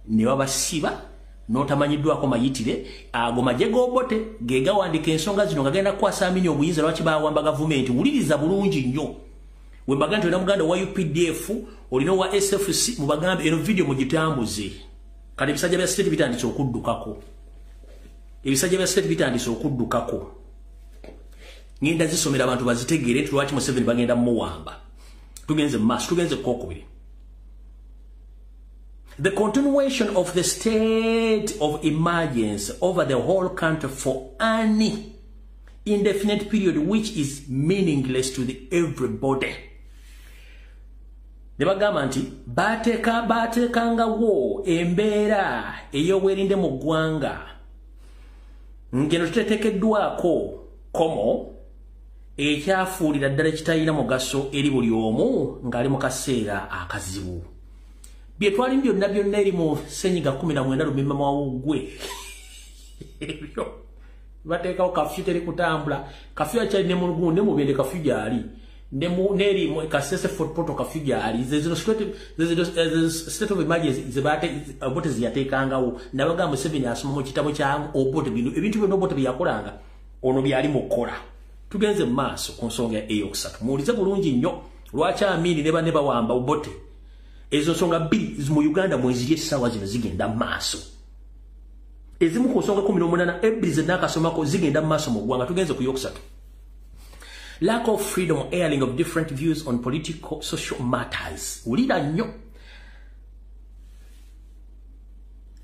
ne babasiba n'otamanyiddwako mayitire. Ago magye g'Obote ge gawandiika ensonga zino nga genda kukwasa Amini obuyinza lwaki bawamba gavumenti. Wuliriza bulungi nnyo. We mbaga nti olina muganda wa UPDF, olina wa SFC, mubagambe eno video mugitambuze. Kati ebisajja bya state bitandise okuddukako. Ebisajja bya state bitandise okuddukako. Ngenda zisomera abantu bazitegeere nti lwaki Museveni bagenda muwamba. Tugenze mu maaso, tugenze kokubiri. The continuation of the state of emergency over the whole country for any indefinite period which is meaningless to the everybody. Ne bagamba nti bateekangawo embeera ey'obwerinde mu ggwanga ngeno tuteekeddwako komo ekyafuulira ddala ekitalina mugaso eri buli omu ng'ali mu kaseera akazibu. Bye twalimu byonna byonna eri mu ssenyiga 19 lumimba mawuggwe ebyo bateekawo kafyu teri kutambula. Kafyu akyali ne mu Lugungu ne mu Bende kafyu gyali, neri mu Kasese Fort Portal kafyu gyali. Zino state of emergency ze Obote ziyateekangawo. Nabagamba Museveni asoma mu kitabo kya Obote bino ebintu byonna Obote bye yakolanga ono byali mu kukola. Tugenze mu maaso ku nsonga eyokusatu. Muwulize bulungi nnyo lwaki Amini ne banne bawamba Obote. Ezo nsonga bbiri mu Uganda mweziri essaawa zino zigenda mu maaso. Ezimu ku nsonga 18 ebbiri ze nnaakasomako zigenda mu maaso mu ggwanga. Tugenze ku yokusatu. Lack of freedom airing of different views on political social matters. Wulira nnyo.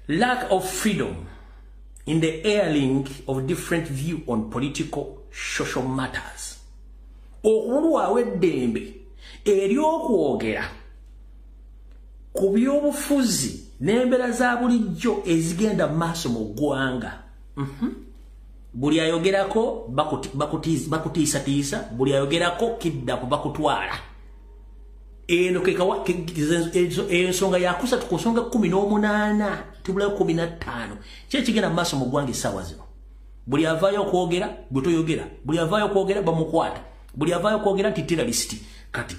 Lack of freedom in the airing of different view on political social matters. Okubulwawo eddembe ery'okwogera ku by'obufuzi n'embeera za bulijjo ezigenda mu maaso mu ggwanga. Buli ayogerako bakutiisatiisa, buli ayogerako kiddapu bakutwala. Eno ensonga yakusatu ku nsonga 18 tubulayo 15. Ki ekigenda mu maaso mu ggwanga essaawa zino? Buli avaayo okwogera gwe toyogera, buli avaayo okwogera bamukwata, buli avaayo okwogera nti terrorist. Kati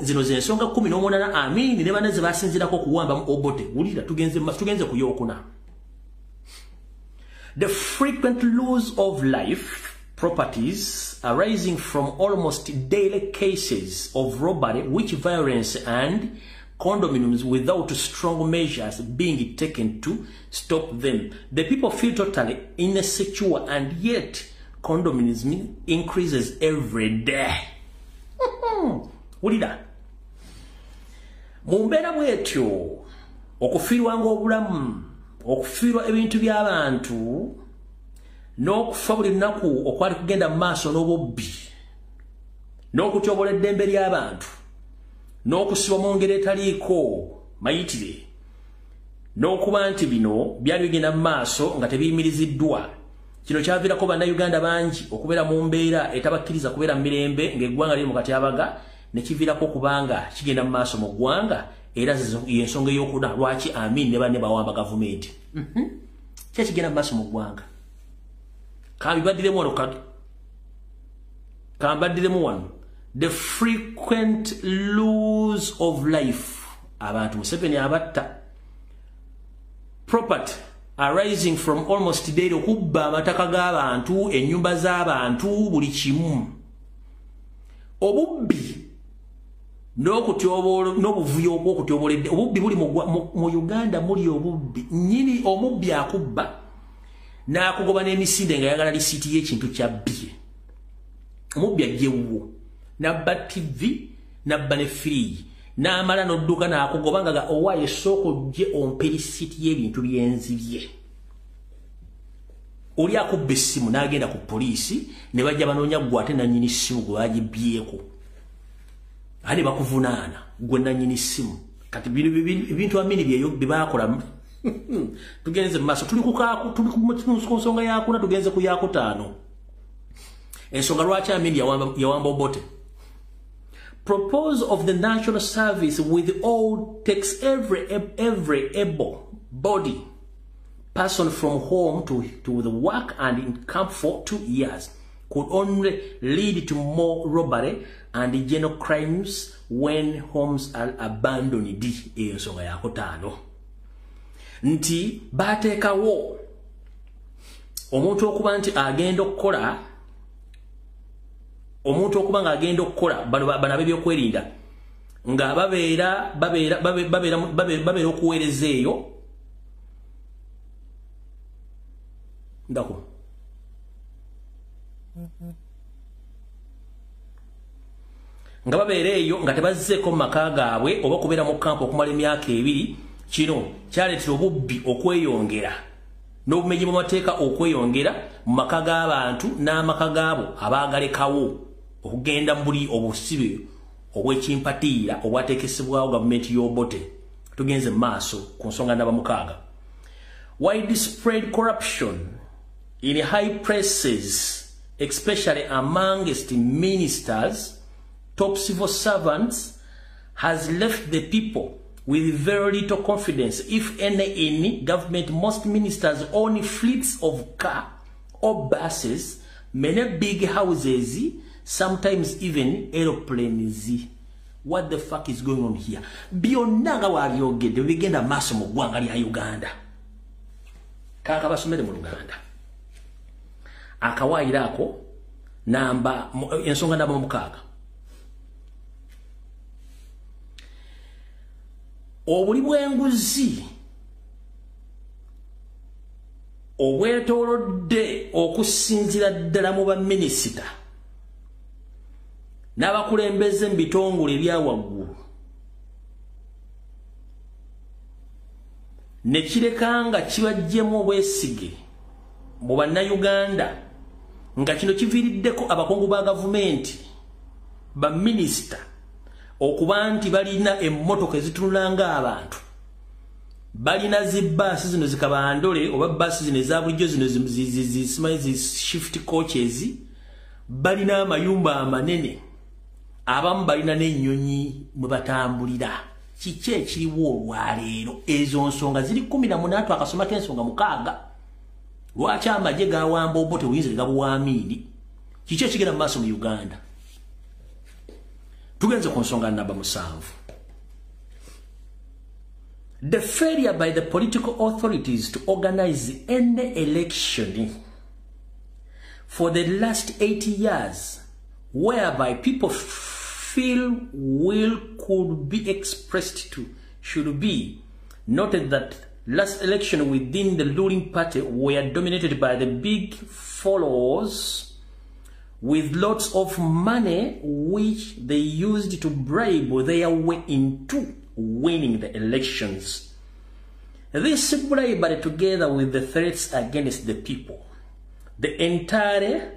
zino ze ensonga 18 Amini ne banne ze basinziirako okuwamba mu Obote. Wulira, tugenze ku yookuna. The frequent loss of life, properties arising from almost daily cases of robbery, which violence and condominiums without strong measures being taken to stop them. The people feel totally insecure and yet condominism increases every day. Wulira. Mu mbeera bw'etyo okufiirwanga obulamu, okufiirwa ebintu by'abantu n'okufa buli lunaku okwali kugenda mu maaso n'obubbi n'okutyobola eddembe ly'abantu n'okusibwa mu ngeri etaliiko mayitire n'okuba nti bino byali bigenda mu maaso nga tebiyimiriziddwa. Kino kyaviirako bannayuganda bangi okubeera mu mbeera etabakkiriza kubeera mu mirembe ng'eggwanga liri mu katyabaga, ne kiviirako okubanga kigenda mu maaso mu ggwanga. Era y'ensonga ey'okuna lwaki Amin ne banne bawamba gavumenti. Ki ekigenda mu maaso mu ggwanga? Kambibaddiremu wano kambaddiremu wano. The frequent loss of life, abantu Museveni abatta, property arising from almost daily, okubba amataka g'abantu, ennyumba z'abantu, buli kimu, obubbi n'okutyobola n'obuvuyo obw'okutyobola obubbi buli mu Uganda. Muli obubbi nnyini, omubbi akubba n'akugoba n'emisinde nga yagala lisiiti y'ekintu kyabbye. Omubbi ajja ewuwo n'abba TV, n'abba ne firiji, n'amala n'odduka n'akugoba nga owaayo esooka ojje ompe lisiiti y'ebintu byenzibye. Oli akubba essimu n'agenda ku poliisi ne bajja banoonya ggwe ate nannyini ssimu gwe bagibbyeeko, ate bakuvunaana gwe nannyini ssimu. Kati ebintu Amini byeyo bye baakola. Tugenze mu maaso, tuli ku nsonga yakuna, tugenze ku yakutaano. Ensonga lwaki Amini yawamba Obote. Propose of the national service with all takes every able body person from home to the work and in camp for 2 years could only lead to more robbery and general crimes when homes are abandoned. Eyo nsonga yakutaano nti bateekawo omuntu okuba nti agenda okukola, omuntu okuba nga agenda okukola, bano ab'ebyokwerinda nga babeera okuweereza eyo ndako nga babeera eyo nga tebazzeeko mu maka gaabwe oba okubeera mu kampu okumala emyaka 2. Kino kyaleetera obubbi okweyongera n'obumenyi bw'amateeka okweyongera mu maka g'abantu n'amaka gaabo abaagalekawo okugenda mu buli obusibe obw'ekimpatiira obwateekesebwawo gavumenti y'Obote. Tugenze mu maaso ku nsonga namba 6. Widespread corruption in high places, especially amongst ministers, top civil servants, has left the people with very little confidence, if any, in government. Most ministers own fleets of car or buses, many big houses, sometimes even aeroplanes. What the fuck is going on here? Byonna nga wabyogedde bigenda maaso mu ggwanga lya Uganda. Kaka basomere mu Luganda. Akawaayiro ako namba ensonga namba 6. Obuli bw'enguzi obwetoolodde okusinziira ddala mu baminisita n'abakulembeze mu bitongole ebya waggulu ne kireka nga kibaggyemu obwesige mu bannayuganda, nga kino kiviiriddeko abakungu ba gavumenti, baminisita okuba nti balina emmotoka ezitunula ng'abantu, balina zibbaasi zino zikabandole oba bbaasi zino eza bulijjo zino zisimanyi zi shift coaches, balina amayumba amanene, abamu balina n'ennyonyi mwe batambulira. Kiki ekiriwo olwaleero? Ezo nsonga ziri 18, twakasomako ensonga 6. Lwaki amagye gawamba Obote obuyinza ne gabuwa Amini? Kiki ekigenda mu maaso mu Uganda? Tugenze ku nsonga namba 7. The failure by the political authorities to organize any election for the last 80 years whereby people feel will could be expressed to should be noted that last election within the ruling party were dominated by the big followers with lots of money which they used to bribe their way into winning the elections. This bribery, together with the threats against the people, the entire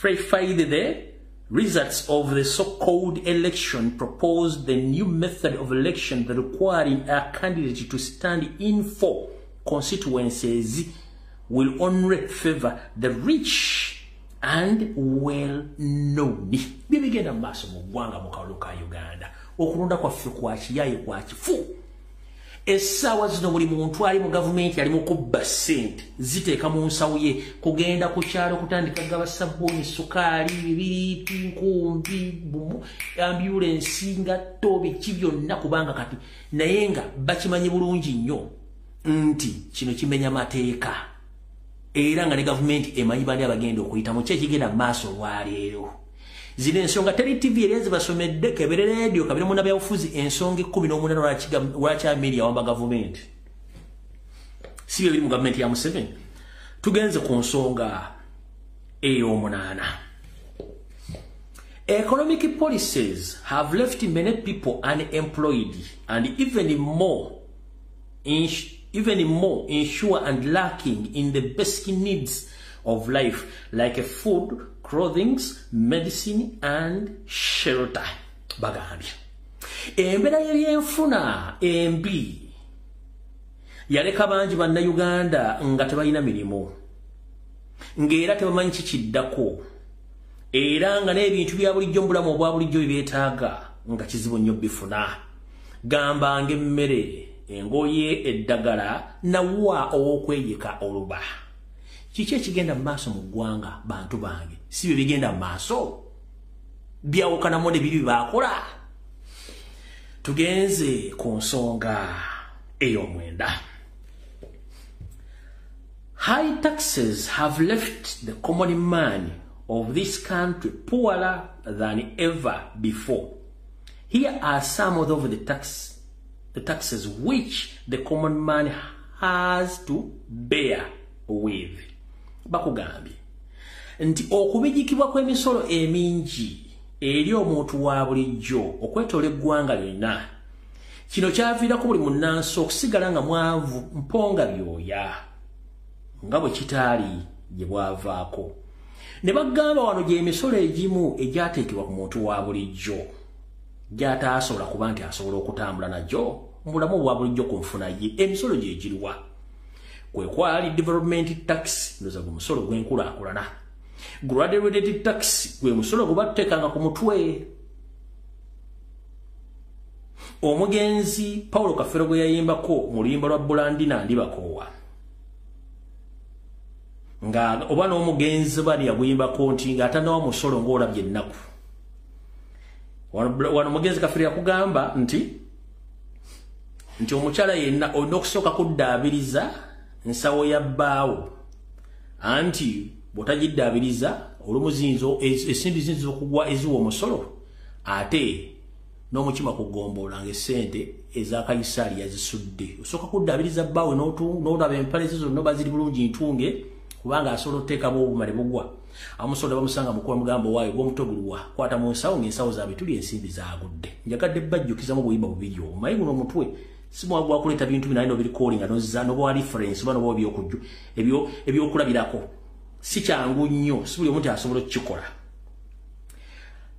verified the results of the so-called election, proposed the new method of election that requiring a candidate to stand in 4 constituencies will only favor the rich and well known. Bibigenda mu maaso mu ggwanga mu kalulu ka Uganda. Okulonda kwaffe kwa kiyaye kwa kifu. Essaawa zino buli muntu ali mu gavumenti ali mu kubba ssente ziteeka mu nsawo ye kugenda ku kyalo kutandika gaba sabbuuni, sukaali, bibiriiti, nkumbi, bumu, ambulensi, ngatto, biki byonna, kubanga kati naye nga bakimanyi bulungi nnyo nti kino kimenya mateeka era nga ne gavumenti emanyi bani abagenda okuyitamu. Ki ekigenda mu maaso olwaleero? Zino ensonga Teri TV eri ezibasomedde, kebere radio, kabere munnabyabufuzi, ensonga 18 lwaki Amini yawamba gavumenti. Si bye biri mu gavumenti ya Museveni. Tugenze ku nsonga ey'omunaana. Economic policies have left many people unemployed and even more even more insure and lacking in the basic needs of life like food, clothing, medicine and shelter. Bagambye embeera y'ebyenfuna embi yaleka bangi bannayuganda nga tebalina mirimu, ng'era tebamanyi kikiddako, era nga n'ebintu bya bulijjo mu bulamu obwa bulijjo byebeetaaga nga kizibu nnyo bifuna, gamba ng'emmere, engoye, eddagala nawa ow'okweyika oluba. Kiki ekigenda mu maaso mu ggwanga bantu bange? Si bye bigenda mu maaso byawukanamu ne biri baakola. Tugenze ku nsonga ey'omwenda. High taxes have left the common man of this country poorer than ever before. Here are some of the taxes which the common man has to bear with. Bakugambye nti okubijikibwa kw'emisolo emingi eri omuntu wa bulijjo okwetoola eggwanga lyonna, kino kyaviirako buli munnansi okusigala nga mwavu mponga byoya nga bwe kitaali gye bwavaako. Ne bagamba wano gy'emisolo egimu egyateekebwa ku muntu wa bulijjo gy'ataasobola kuba nti asobola okutambula nagyo mu bulamu obwa bulijjo ku nfuna ye. Emisolo gye giriwa? Kwe kwali development tax, ndoza gwe musolo gw'enkulaakulana. Graduated tax gwe musolo gwe bateekanga ku mutwe. Omugenzi Paulo Kafeero gwe yayimbako mu luyimba lwa Bulandina Ndibakoowa, nga oba n'omugenzi bali yaguyimbako nti ng'atannawa musolo ng'olabye ennaku. Wano omugenzi Kafeero yakugamba nti omukyala yenna olina okusooka kuddaabiriza nsawo ya bbaawo, anti bw'otagiddaabiriza olumu ensimbi ziyinza okugwa eziwa omusolo, ate n'omukima kugombola ng'essente eza Kayisaali yazisudde. Osooka kuddaabiriza bbaawe n'olaba empale ze zonna oba ziri bulungi ntunge, kubanga asobola oteekamu obuma ne bugwa. Amusolo bamusanga mukuba mugambo waayo gw'omutwe guluwa, kwata mu nsawo ng'ensawo za bituli ensimbi zaagudde. Njagadde bajjukizamu obuyimba bubiri obwo, maye guno omutwe si mwangu wa kuleeta bintu bino n'obirikoolinga n'ozza n'oba reference oba n'oba ebyokulabirako. Si kyangu nnyo, si buli omuntu asobola okukikola.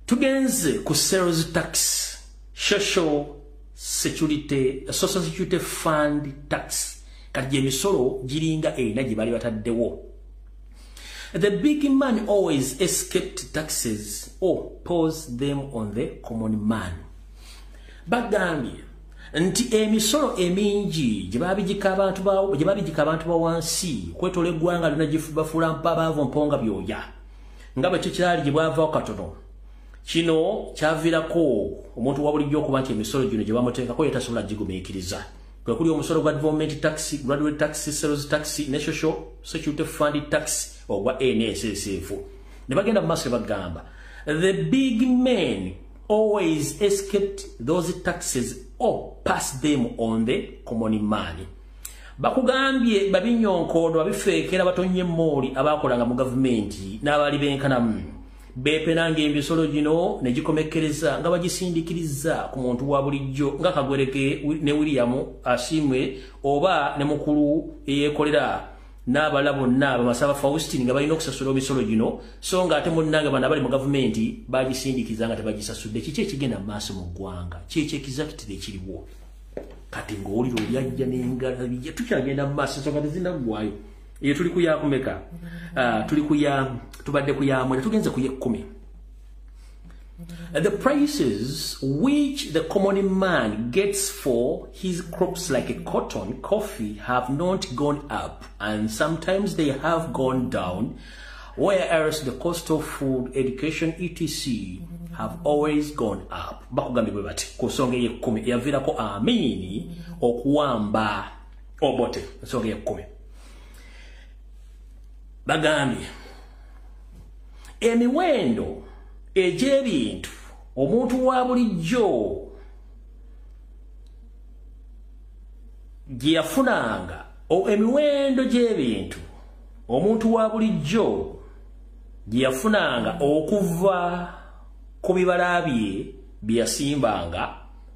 Tugenze ku sales tax, social security fund tax. Kati emisolo giringa erina gye baali bataddewo. The big man always escaped taxes or posed them on the common man. Bagambye nti emisolo emingi gye babijika abantu ba wansi okwetoola eggwanga lyonna bafuula mpabaavu mponga byoya, nga bwe kikyali gye bwavaako katono. Kino kyaviirako omuntu wa bulijjo okuba nti emisolo gino gye bamuteekako ye tasobola gigumiikiriza. Kwe kuli omusolo gwa development tax, graduate tax, sales tax ne social security fund tax ogwa NSSF. Ne bagenda mu maaso ne bagamba the big men always escaped those taxes or pass them on the common man. Bakugambye babinyonkodo babifeekera batonye emmooli abaakolanga mu gavumenti n'abaali benkanamu beepenanga emisolo gino ne gikomekkereza nga bagisindikiriza ku muntu wa bulijjo nga Kagwereke ne William Asiimwe oba ne mukulu eyeekolera n'abalala bonna Bamasaba Faustin nga balina okusasula emisolo gino, so nga ate munnange bano abali mu gavumenti bagisindikiza nga tebagisasudde. Kiki ekigenda mu maaso mu ggwanga? Kiki exactly ekiriwo? Kati ng'owulira olyajja n'engalo tukyagenda mu maaso, ensonga tezinnaggwayo. Eyo tuli ku yakumeka, tuli ku ya tubadde ku ya mwenda, tugenze ku y'ekkumi. The prices which the common man gets for his crops like cotton, coffee have not gone up, and sometimes they have gone down, whereas the cost of food, education, etc. have always gone up. Bakugambye bwe bati ku nsonga ey'ekkumi eyaviirako Amini okuwamba Obote. Ensonga ey'ekkumi bagambye emiwendo egy'ebintu omuntu wa bulijjo gye yafunanga, emiwendo gy'ebintu omuntu wa bulijjo gye yafunanga okuva ku bibala bye bye yasimbanga,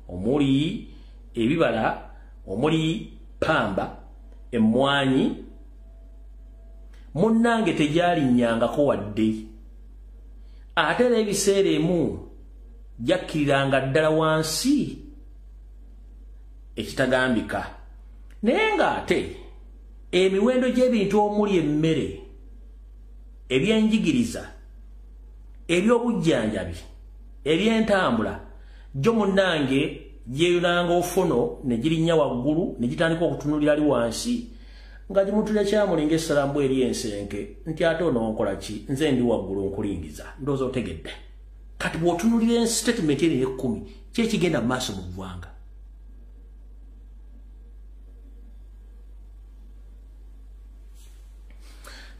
omuli ebibala, omuli pamba, Emmwanyi munnange tegyalinnyangako wadde, ate era ebiseera emu gyakkiriranga ddala wansi ekitagambika. Naye ng'ate emiwendo gy'ebintu omuli emmere, ebyenjigiriza, ebyobujjanjabi, ebyentambula gyo munnange gyeyunanga ofuno ne girinnya waggulu ne gitandika okutunulira ali wansi nga gimutulira kyamulinga essalambu eri ensenke nti ate ononkola ki, nze ndi waggulu nkulingiza. Ndowooza otegedde. Kati bw'otunulira statement eri ey'ekkumi, ki ekigenda mu maaso mu ggwanga?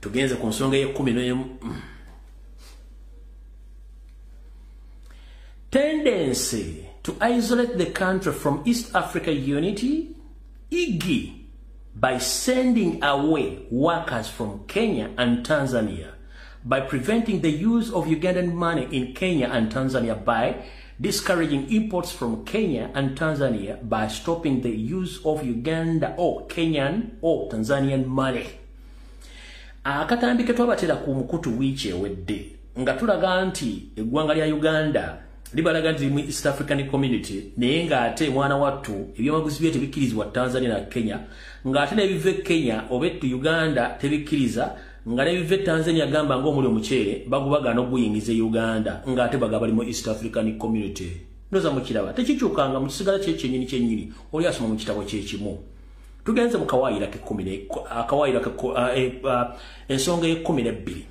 Tugenze ku nsonga ey'ekkumi n'emu. Tendency to isolate the country from East Africa unity, e.g. by sending away workers from Kenya and Tanzania, by preventing the use of Ugandan money in Kenya and Tanzania, by discouraging imports from Kenya and Tanzania, by stopping the use of Uganda or Kenyan or Tanzanian money. Akatambi ke twabatera ku mukutu wiiki ewedde nga tulaga nti eggwanga lya Uganda libalaga nti mu East African Community, naye ng'ate mwana wattu ebyamaguzi bye tebikkirizibwa Tanzania na Kenya, ng'ate n'ebiva e Kenya oba ettu Uganda tebikkiriza, nga n'ebiva e Tanzania gamba ng'omuli omuceere bagubagaana okuguyingiza e Uganda, ng'ate bagaba bali mu East African Community. Ndowooza mukiraba tekikyukanga, mu kisigala kye kyennyini kyennyini, oli asoma mu kitabo kye kimu. Tugenze mu kawaayiro ak'ekkumi, akawaayiro ensonga ey'ekkumi n'ebbiri.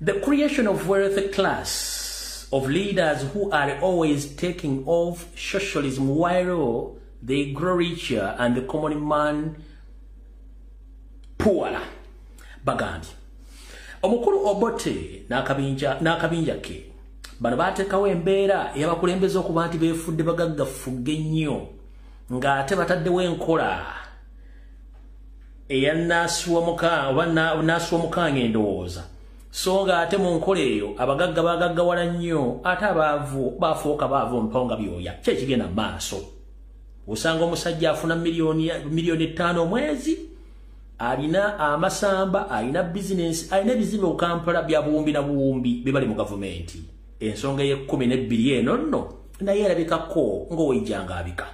The creation of wealth class of leaders who are always taking off socialism while they grow richer and the common man poorer. Bagambye omukulu Obote n'akabinja ke bano baateekawo embeera eyabakulembeza okuba nti beefudde bagaggafuge nnyo, ng'ate bataddewo enkola eya naasuwa mukanga endowooza. So ng'ate mu nkola eyo abagagga bagaggawala nnyo, ate abaavu bafuuka baavu mpawo nga byoya. Ki ekigenda mu maaso? Osanga omusajja afuna miliyoni 5 omwezi, alina amasamba, alina bizinensi, alina ebizimbe mu Kampala bya buwumbi na buwumbi bye bali mu gavumenti. Ensonga ey'ekkumi n'ebbiri eno nno naye erabikako ng'owejjanga abika.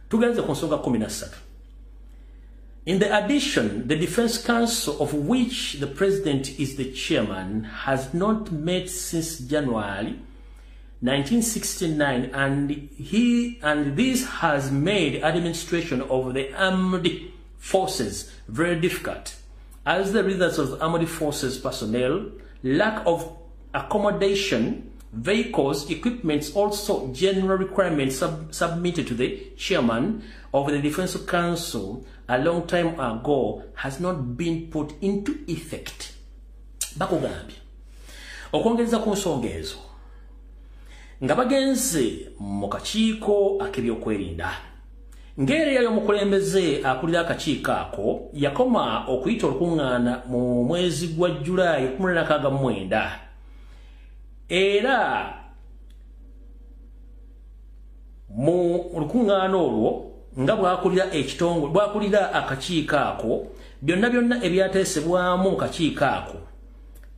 Tugenze ku nsonga 13. In the addition, the Defense Council, of which the President is the chairman, has not met since January 1969, and this has made administration of the armed forces very difficult, as the results of armed forces personnel, lack of accommodation, vehicles, equipment, also general requirements submitted to the chairman of the Defense Council a long time ago has not been put into effect. Bakugambye okwongereza ku nsonga ezo nga bagenze mu kakiiko ak'ebyokwerinda, ng'era yali omukulembeze akulira akakiiko ako yakoma okuyita olukuŋŋaana mu mwezi gwa Julaayi 1969, era mu lukuŋŋaana olwo nga bwakulira ekitongole, bwakulira akakiiko ako, byonna byonna ebyateesebwamu mu kakiiko ako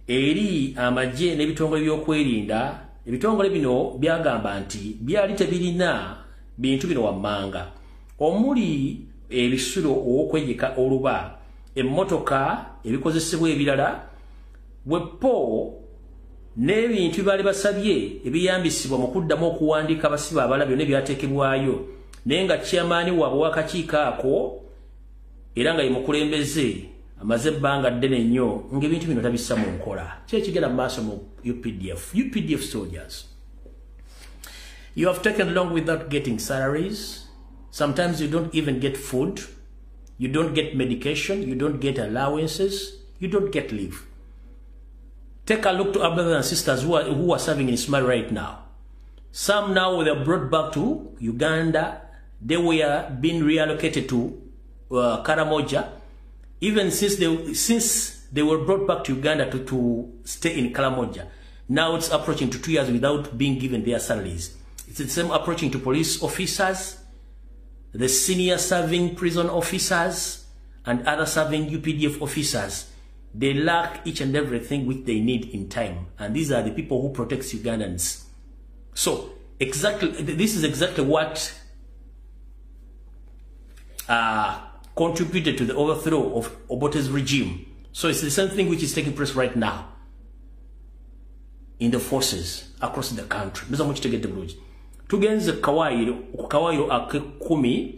eri amagye n'ebitongole by'okwerinda, ebitongole bino byagamba nti byali tebirina bintu bino wammanga, omuli ebisulo ow'okwegeka oluba, emmotoka, ebikozesebwa ebirala, bwepo n'ebintu bye baali basabye ebiyambisibwa mu kuddamu okuwandiika abasibe abalala byonna ebyateekebwayo, naye nga chairman waabwe w'akakiiko ako era nga ye mukulembeze amaze ebbanga ddene nnyo ng'ebintu bino tabissa mu nkola. Ki ekigenda mu maaso mu UPDF? UPDF soldiers, you have taken long without getting salaries. Sometimes you don't even get food, you don't get medication, you don't get allowances, you don't get leave. Take a look to our brothers and sisters who are serving in Somalia right now. Some now they are brought back to Uganda. They were being reallocated to Karamoja. Even since they were brought back to Uganda to stay in Karamoja, now it's approaching to 2 years without being given their salaries. It's the same approaching to police officers. the senior serving prison officers and other serving UPDF officers, they lack each and everything which they need in time. And these are the people who protect Ugandans. So, exactly, this is exactly what contributed to the overthrow of Obote's regime. So it's the same thing which is taking place right now in the forces across the country. Tugenze kawairo, kawairo ake 18.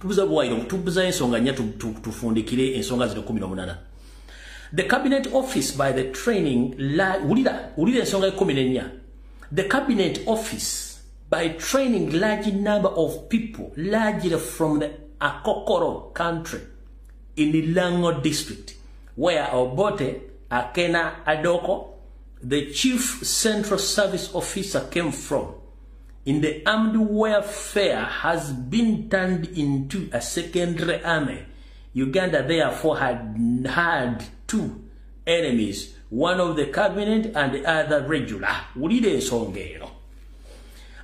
Tubuza buwairo, tubuza ensonga nya tufundikire ensonga zino 18. The cabinet office by the training ulira ensonga 14. The cabinet office by training large number of people largely from the Akokoro country in the Lango district, where Obote Akena Adoko, the chief central service officer, came from, in the armed warfare has been turned into a secondary army. Uganda therefore had two enemies, one of the cabinet and the other regular. Wulire ensonga eno.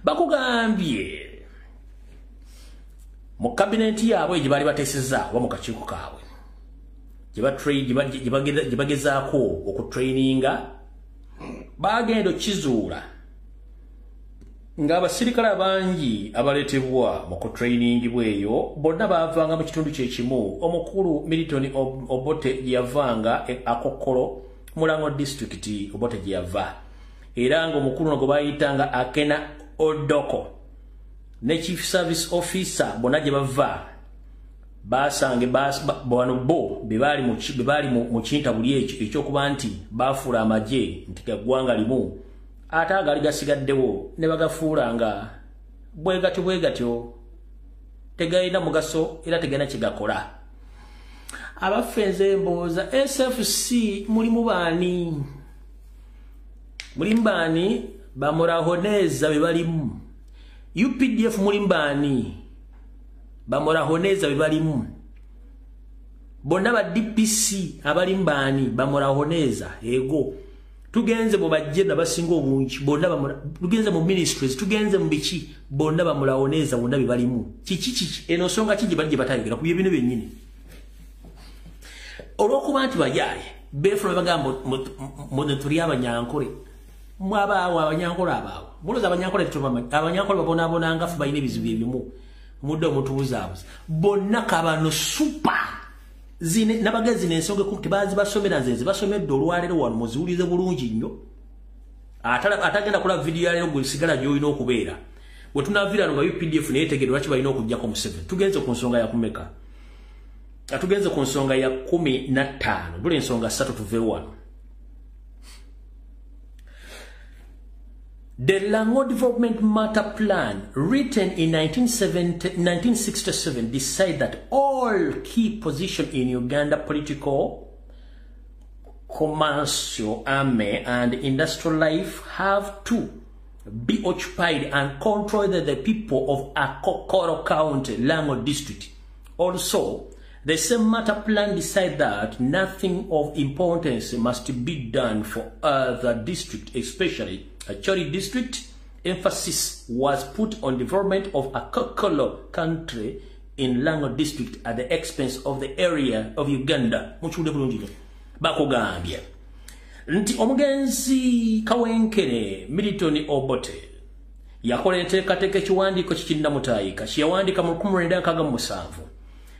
Bakugambye mu cabinet yaabwe gye baali bateesezza oba mu kakiiko kaabwe gye bagezaako okutraininga, bagenda okizuula ng'abasirikale abangi abaleetebwa mu kutrainingibwa eyo bonna baavanga mu kitundu kye kimu omukulu Milton Obote gye yavanga Akokoro mu Lango district. Obote gye yava, era ng'omukulu ono gwe bayitanga Akena Odoko ne chief service officer bonna gye bava basange bano bo be baali mu kintabuli ekyo ekyokuba nti baafuula amagye nti ga ggwanga limu, ate agaali gasigaddewo ne bagafuula nga bwe gatyo tegalina mugaso era tegalina kye gakola. Abaffe nze mbooza SFC mulimu baani? Mulimu baani? Bamurahoneza be balimu. UPDF mulimu baani? Bamurahoneza be balimu. Bonna ba DPC abalimu baani? Bamurahoneza. Ego tugenze mu bajje nabasinga obungi bonna tugenze mu ministries, tugenze mu biki, bonna bamurahoneza bonna be balimu. Kiki kiki eno nsonga ki gye bali gye batayogera ku bino byennyini? Olw'okuba nti bayaye beefula bagamba mu tuli abanyankole, mwabaawo abanyankole abaawo muloza abanyankole tetubamanyi, abanyankole babonaabonanga ffe balina ebizibu ebimu, mudde omutubuzabuza bonna kabano super zine nabagezi n'ensonga tebazibasomera nze nzibasomedde olwaleero wano muziwulize bulungi nnyo. Atagenda kulaba vidiyo yaleero gwe sigala gy'olina okubeera bwe tunaviira nga UPDF neyetegedde lwaki balina okuggyako Museveni. Tugenze ku nsonga ya kumeka? Tugenze ku nsonga ya 15. Buli ensonga 3 tuve wano. The Lango Development Matter Plan, written in 1967, decided that all key positions in Uganda political, commercial, army, and industrial life have to be occupied and controlled by the people of Akokoro County, Lango District. Also, the same matter plan decided that nothing of importance must be done for other districts, especially Acholi district. Emphasis was put on development of Akokoro country in Lango district at the expense of the area of Uganda. Muchule bulungi bakugambye nti omugenzi Kawenkene Milton Obote yakola enteekateeka ekiwandiiko kikinnamutaayika kye yawandiika mu 1967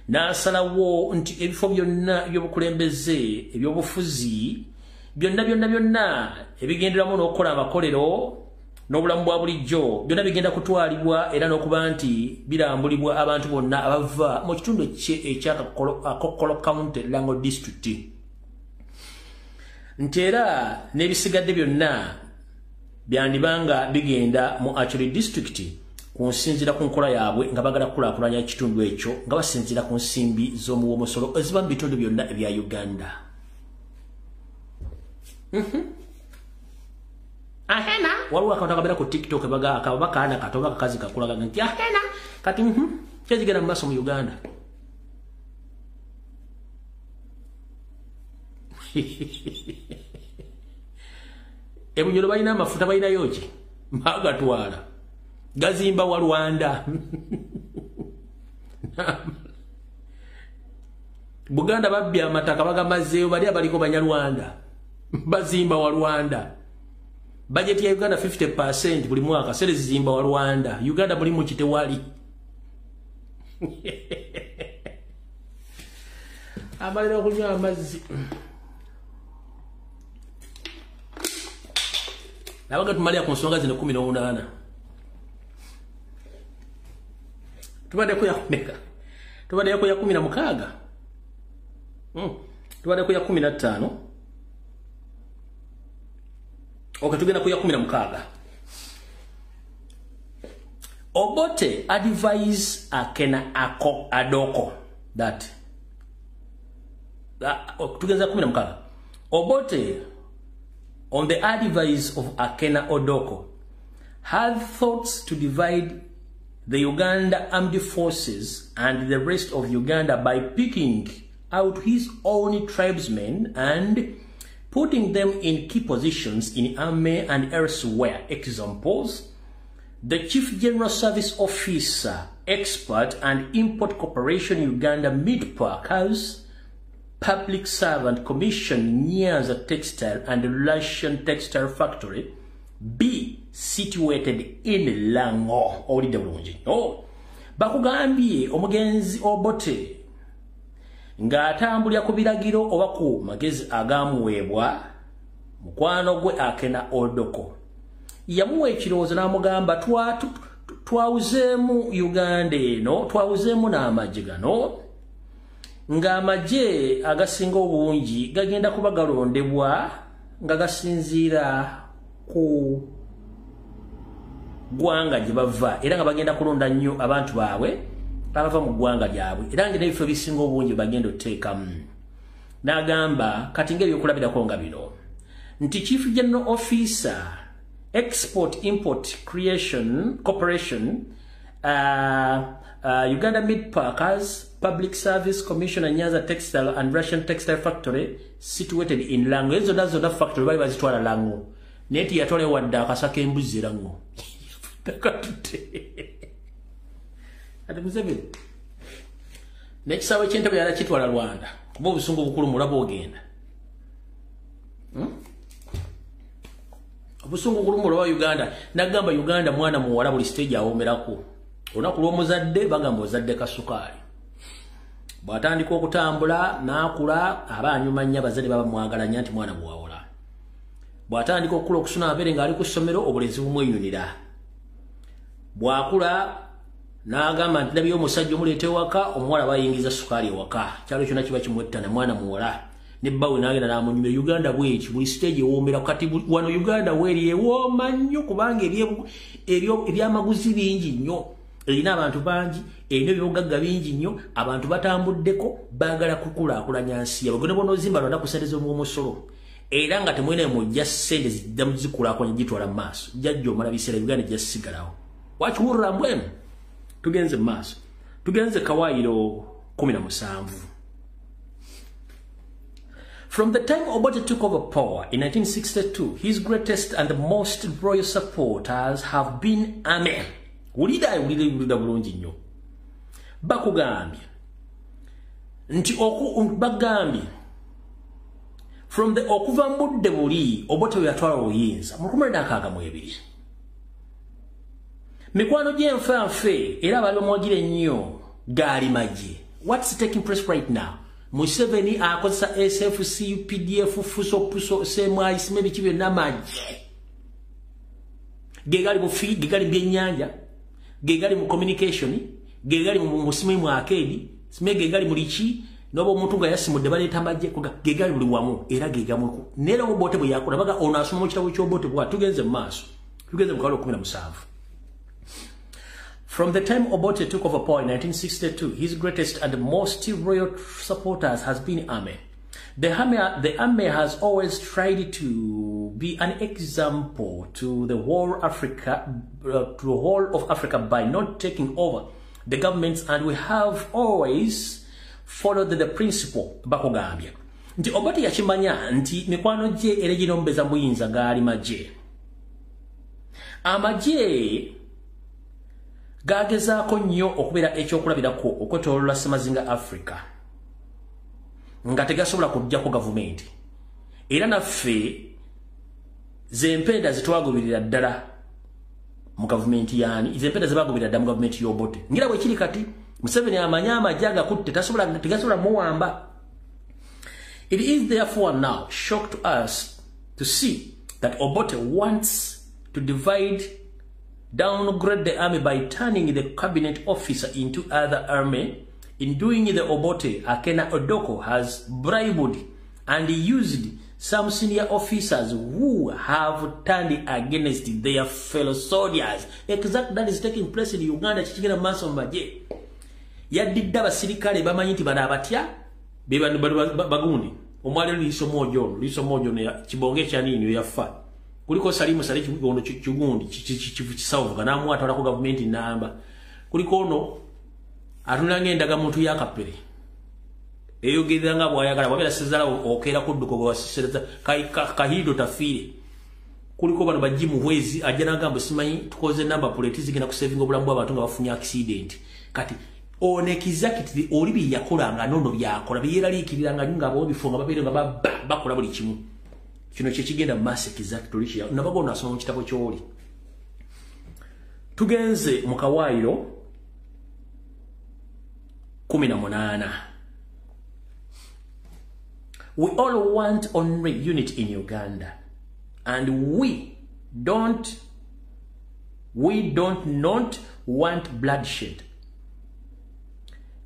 n'asalawo nti ebifo byonna ebyobukulembeze ebyobufuzi byonna byonna byonna ebigenderamu n'okukola amakolero n'obulamu bwa bulijjo byonna bigenda kutwalibwa era n'okuba nti birambulibwa abantu bonna abava mu kitundu ekya Akokoro County, Lango District, nti era n'ebisigadde byonna byandibanga bigenda mu Acholi District kunsinzira ku nkola yaabwe nga bagala kukulaakulanya ekitundu ekyo nga basinzira ku nsimbi z'omuwomusolo eziba mu bitundu byonna ebya Uganda. Ahena waliwo akantu akabeera ku TikTok baga akaba kaana kato oba kakazi kakulaga nti ahena kati kyekigenda mu maaso mu Uganda. Ebunyolo balina amafuta balinayo ki? Bagatwala. Gazimba wa Rwanda. Buganda babbye amataka bagamazeeyo bali abaliko Banyarwanda. Bazimba wa Rwanda. Budget ya Uganda 50% buli mwaka sente zizimba wa Rwanda. Uganda mulimu kitewali. Amalira okunywa amazzi. Nabaga tumalira ku nsonga zino 18. Tubadde ku ya kumeka. Tubadde ku ya 16. Tubadde ku ya 15. Okay, tugenda ku ya 16. Obote advise Akena Ako Adoko that tugenda 16. Obote, on the advice of Akena Odoko, had thoughts to divide the Uganda Armed Forces and the rest of Uganda by picking out his own tribesmen and putting them in key positions in army and elsewhere. Examples: the Chief General Service Officer, Export and Import Corporation Uganda Meat Packers, Public Servant Commission Nyanza Textile and Russian Textile Factory, be situated in Lango. Olidde bulungi. Oh, bakugambye omugenzi Obote ng'atambulira ku biragiro oba ku magezi agamuweebwa mukwano gwe Akena Odoko. Yamuwa ekirowoozo n'amugamba twawuzeemu Uganda eno, twawuzeemu n'amagye gano, ng'amagye agasinga obungi gagenda kuba galondebwa nga gasinziira ku ggwanga gye bava, era nga bagenda kulonda nnyo abantu baabwe abava mu ggwanga lyabwe, era nga n'ebifo ebisinga obungi bagenda oteekamu. N'agamba kati ng'ebyokulabirako nga bino nti Chief General Officer, Export Import Creation Corporation, Uganda Meat Packers, Public Service Commission and Nyanza Textile and Russian Textile Factory situated in Lango. Ezo nazo na factory bali bazitwala Lango. Neti yatwala wadde akasaka embuzi Lango. Ate Museveni n'ekisaawe ky'entebe yala kitwala Rwanda kuba obusungu bukulu mulaba ogenda. Obusungu bukulu mulaba Uganda. Nagamba Uganda mwana muwala buli stage awomerako. Olunaku lw'omuzadde bagamba ozadde kasukaali. Bw'atandika okutambula n'akula aba anyuma nnyo, abazadde baba mwagala nnyo nti mwana muwala. Bw'atandika okukula okusuna amabeere ng'ali ku ssomero obulenzi bumwenyunira. Bw'akula n'agamba nti ndabye omusajja omuleeta ewaka, omuwala bayingiza sukaali ewaka. Kyalo kyonna kiba kimwettana mwana muwala. Ne bbawe n'agenda n'amunyumira. Uganda bw'eti buli stage ewoomera. Kati wano Uganda weeri ewooma nnyo kubanga ebyamaguzi bingi nnyo. Erina abantu bangi, erina ebyobugagga bingi nnyo, abantu batambuddeko baagala kukulaakulanya nsi yaabwe. Gwe bw'onoozimba Rwanda ku ssente z'omusolo, era nga temulina mujja ssente ziddamu zikulaakulanya gitwala mu maaso. Jjajja omala biseera Uganda ejja kusigalawo. Wakiwulira mbwenu? Tugenze mu maaso. Tugenze kawaayiro 17. From the time Obote took over power in 1962, his greatest and the most loyal supporters have been army. Wulira wulira bulungi nnyo. Bakugambye nti bagambye from the okuva mu budde buli Obote we yatwala obuyinza mu 1962. Mikwano gy'enfanfe era abaali bamuwagira ennyo gaali magye. What's taking place right now? Museveni akozesa SFC, UPDF, FUSO, PUSO, SMI, SME biki byonna magye. Gegali mu fi, gegali byennyanja, gegali mu communication, gegali mu simu mu arcade, sime gegali mu liki, nobo omuntu nga yasimudde baleeta amagye gegali buli wamu era gegamuko. Neera Obote bwe yakola baga ono asoma mu kitabo ky'Obote bwa tugenze mu maaso. Tugenze mu kawalo 17. From the time Obote took over power in 1962, his greatest and most loyal supporters has been army. The army has always tried to be an example to the whole Africa, to the whole of Africa by not taking over the governments, and we have always followed the principle. Bakugambye nti Obote yakimanya nti mikwano gye era ginombeza muyinza gaali magye. Amagye Gagezaako nnyo okubeera ekyokulabirako okwetooloola Ssemazinga Africa nga tegasobola kujjako gavumenti. Era naffe zempenda zitwagobirira ddala mu gavumenti yaani, zempenda zebagobirira ddala mu gavumenti y'Obote. Ngira bwe kiri kati Museveni amanyi amagye agakutte tegasobola muwamba. It is therefore now shock to us to see that Obote wants to downgrade the army by turning the cabinet officer into other army. In doing the Obote, Akena Odoko has bribed and used some senior officers who have turned against their fellow soldiers. Exactly that is taking place in Uganda. Kikigenda maaso mu magye. Yaddidde abasirikale bamanyi nti bano abatya be bano bagundi. Omwali Liiso Mojo ne kibonge kyanini yafa. Kuliko Salimu Saleh ono kigundi kisawuvuga n'amwatwalako gavumenti namba. Kuliko ono atunula ng'endaga muntu yakapere. Eyogerera nga bw'ayagala bw'abeera sezala okeera kudduka bw'asisereza kahido tafiire. Kuliko bano bajji muhwezi ajja n'agamba simanyi tukoze number plate zigenda kusavinga obulamu bw'abantu nga bafunye accident. Kati ono exactly oli bye yakolanga nono byakola byeraliikiriranga nnyo nga ab'ebifo nga babeere nga bakola buli kimu. Kino kye kigenda mu maaso exactly nabaga ono asoma mu kitabo ky'oli. Tugenze mu kawaayiro 18. We all want only unity in Uganda, and we don't not want bloodshed.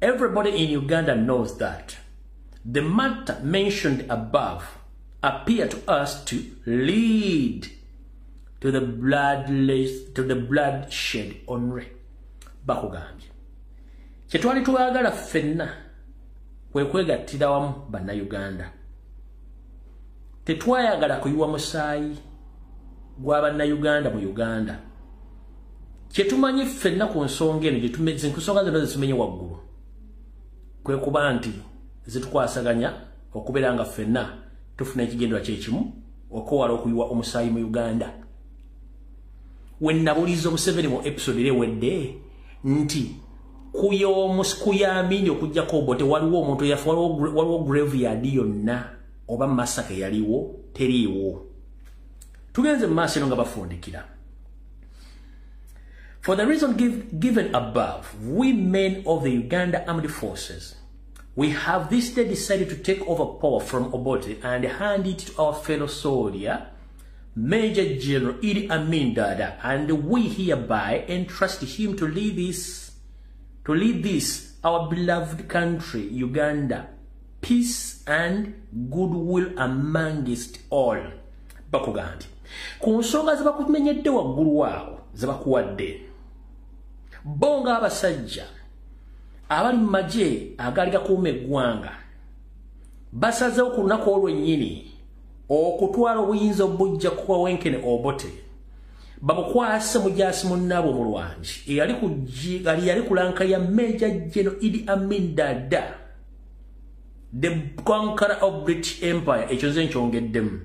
Everybody in Uganda knows that. The matter mentioned above appear to us to lead to the bloodshed only. Bakugambye. Kye twali twagala ffenna kwe kwegattira wamu Bannayuganda. Tetwayagala kuyiwa musaayi gwa Bannayuganda mu Uganda. Kye tumanyi ffenna ku nsonga eno ensonga zino zetumenye waggulu kwe kuba nti zitukwasaganya okubeera nga ffenna tufuna ekigendwa kyekimu okwewala okuyiwa omusaayi mu Uganda. We nabuliza Museveni mu episode ewedde nti kuyamini okujjako Obote waliwo omuntu eyafa, waliwo graveyard yonna oba massacre yaliwo teriiwo. Tugenze mu maaso eno nga bafundikira. For the reason given above, we men of the Uganda Armed Forces, we have this day decided to take over power from Obote and hand it to our fellow soldier, Major General Idi Amin Dada, and we hereby entrust him to lead this our beloved country, Uganda, peace and goodwill amongst all. Bakugambye. Ku nsonga zebakumenyedde waggulu waawo zebakuwadde, bo ng'abasajja abali mu magye agaali gakuuma eggwanga basazeewo ku lunaku olwennyini okutwala obuyinza obujja ku Wenkene Obote bamukwase mujaasi munnaabwe omulwangi eyali ku lanka ya Major General Idi Amin Dada, the conqueror of British Empire. Ekyo nze nkyongeddemu.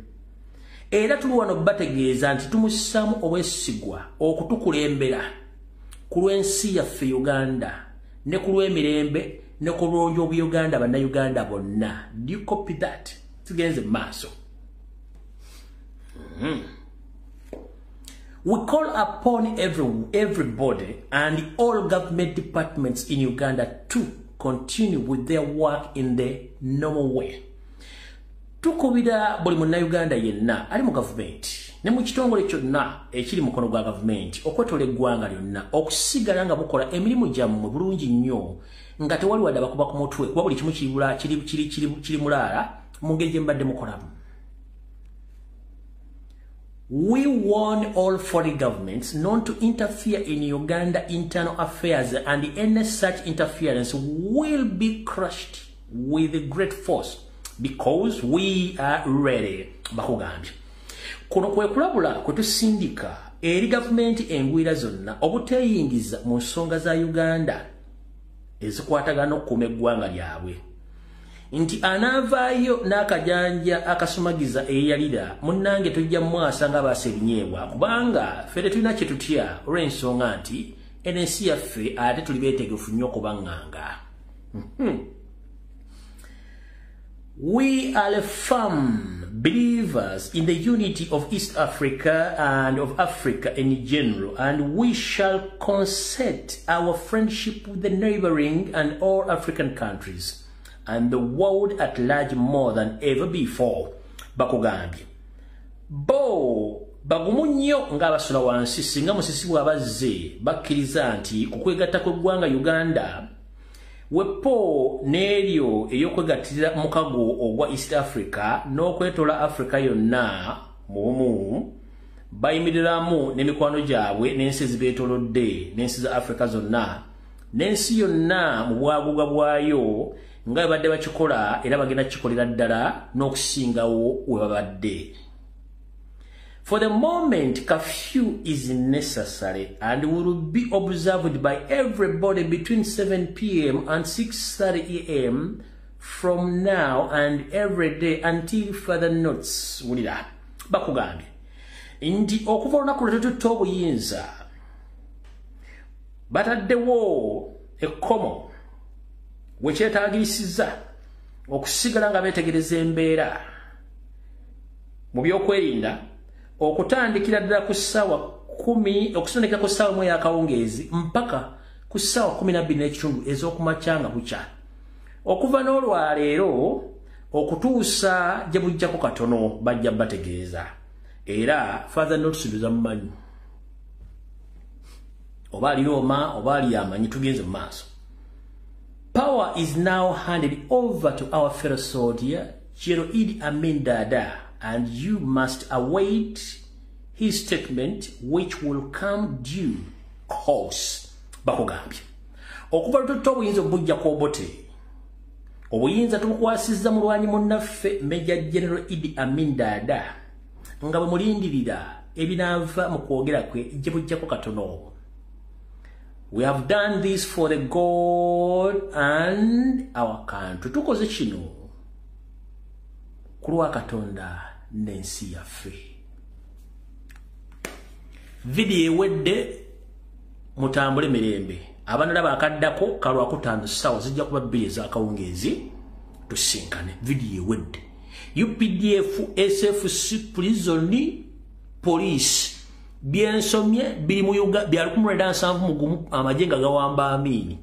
Era tuli wano bategeeza nti tumussaamu obwesigwa okutukulembera ku lw'ensi yaffe Uganda ne ku lw'emirembe ne ku lw'obulungi obw'Uganda Bannayuganda bonna. Do you copy that? Tugenze mu maaso. We call upon everybody and all government departments in Uganda to continue with their work in the normal way. Tukubira buli munnayuganda yenna ali mu gavumenti ne mu kitongole kyonna ekiri mukono gwa gavumenti okwetola eggwanga lyonna okusigala nga mukola emirimu gyammwe bulungi nnyo nga tewali wadde abakuba ku mutwe kuba buli kimu kiri mulaala mu ngeri gye mbadde mukolamu. We warn all foreign governments not to interfere in Uganda internal affairs, and any such interference will be crushed with great force because we are ready. Bakugambye. Kuno kwe kulabula kwe tusindika eri gavumenti engwira zonna obuteeyingiza mu nsonga za Uganda ezikwatagana okukuuma eggwanga lyabwe. Nti anaavaayo n'akajanja akasumagiza eyalira munnange tujja mwasa nga baasa ebinyeebwa kubanga ffe tetulina kye tutya olw'ensonga nti Eno ensi yaffe ate tuli beetegefu nnyo okubaŋŋanga. We are firm believers in the unity of East Africa and of Africa in general, and we shall concert our friendship with the neighboring and all African countries and the world at large more than ever before. Bakugambye bo bagumu nnyo ng'abasula wansi singa musisi bw'abazze bakkiriza nti ku kwegatta kw'eggwanga Uganda wepo n'eryo ey'okwegattira mukago ogwa East Africa n'okwetola Africa yonna mu bumu bayimiriramu n'emikwano gyabwe n'ensi ezibeetoolodde n'ensi za Africa zonna n'ensi yonna mu bwaguuga bwayo nga bwe badde bakikola era bagenda kukikolera ddala n'okusingawo we babadde. For the moment, curfew is necessary and will be observed by everybody between 7 p.m. and 6:30 a.m. from now and every day until further notice. Wulira bakugambye nti okuva olunaku lwe tututte obuyinza bataddewo ekkomo we kyetaagirisiza okusigala nga beetegereza embeera mu byokwerinda okutandikira ddala ku ssaawa 10 okusondekera ku ssaawa 1 y'akawungeezi mpaka ku ssaawa 12:30 ez'okumakya nga bukya okuva n'olwaleero okutuusa gye bujjako katono bajja bategeeza. Era further notice biza mumanyi oba ali Roma oba ali amanyi tugenze mu maaso. Power is now handed over to our fellow soldier General Idi Amin Dada, and you must await his statement which will come due course. Bakugambye okuva lututta obuyinza obujja ku Obote obuyinza tumukwasizza mulwanyi munnaffe Major General Idi Amin Dada nga bwe mulindirira ebinaava mu kwogera kwe gye bujjako katono. We have done this for the God and our country. Tukoze kino ku lwa Katonda n'ensi yaffe. Vidiyo ewedde, mutambule mirembe. Abanalaba akaddako kalwakutaano ssaawa zijja kuba 2 ez'akawungeezi tusinkane. Vidiyo ewedde. UPDF, SFC, prison, police byensomye biri mu Uganda bya 1971 amagye nga gawamba Amini.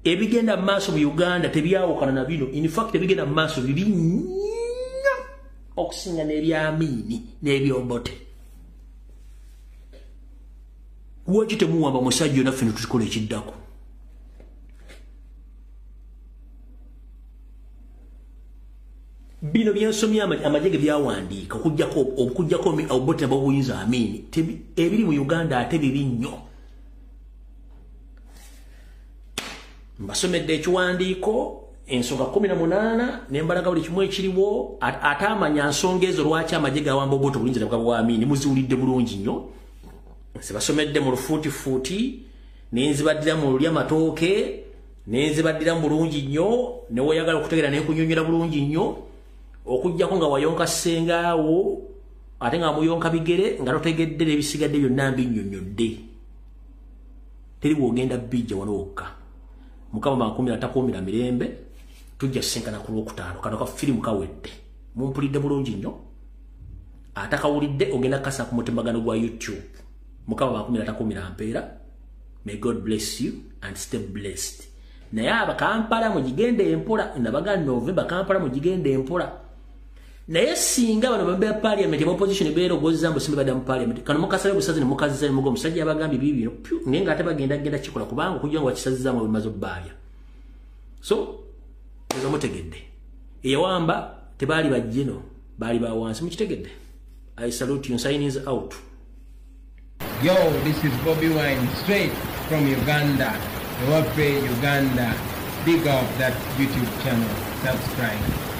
Ebigenda mu maaso mu Uganda tebyawukana na bino. In fact ebigenda mu maaso bibi nnyo okusinga n'ebya Amini n'eby'Obote. Lwaki temuwamba musajja naffe ne tukikola ekiddako? Bino byensomye amagye ge byawandiika okuggyako Obote n'obuyinza Amini ebiri mu Uganda ate bibi nnyo. Mbasomedde ekiwandiiko ensonga 18 ne mbalaga buli kimu ekiriwo ate amanya nsonga ezo lwaki amagye gawamba Obote obuyinza bwa Amini muziwulidde bulungi nnyo. Nzibasomedde mu lufuutifuuti ne nzibaddira mu lulya matooke ne nzibaddira mu bulungi nnyo ne weeyagala okutegeera ne nkunyonnyola bulungi nnyo okuggyako nga wayonka ssengaawo ate nga muyonka bigere nga totegedde n'ebisigadde byonna mbinnyonnyodde. Teri bw'ogenda bijja wano wokka. Mukama bankuumira atakuumira mirembe tujja kusinkana ku Lwokutaano. Kano ka firimu kawedde. Mumpulidde bulungi nnyo. Atakawulidde ogenda kasa ku mutimbagano gwa YouTube. Mukama bankuumira atakuumira mpeera. May God bless you and stay blessed. Naye abakampala mugigende empola nabaga November Kampala mugigende empola. Naye singa bano bambe parliament opposition beero gozza mbu simba badda mu parliament kano mukasale busazi ne mukazza ne mugo musajja abagambye bibi bino naye nga ate bagenda genda kikola kubanga okujja nga wakisazizza mu bimazo bbaabya. So ezo mutegedde eyawamba tebaali bajjino baali ba wansi mukitegedde. I salute you, sign is out. Yo, this is Bobi Wine straight from Uganda. Ewaffe Uganda. Big up that YouTube channel. Subscribe.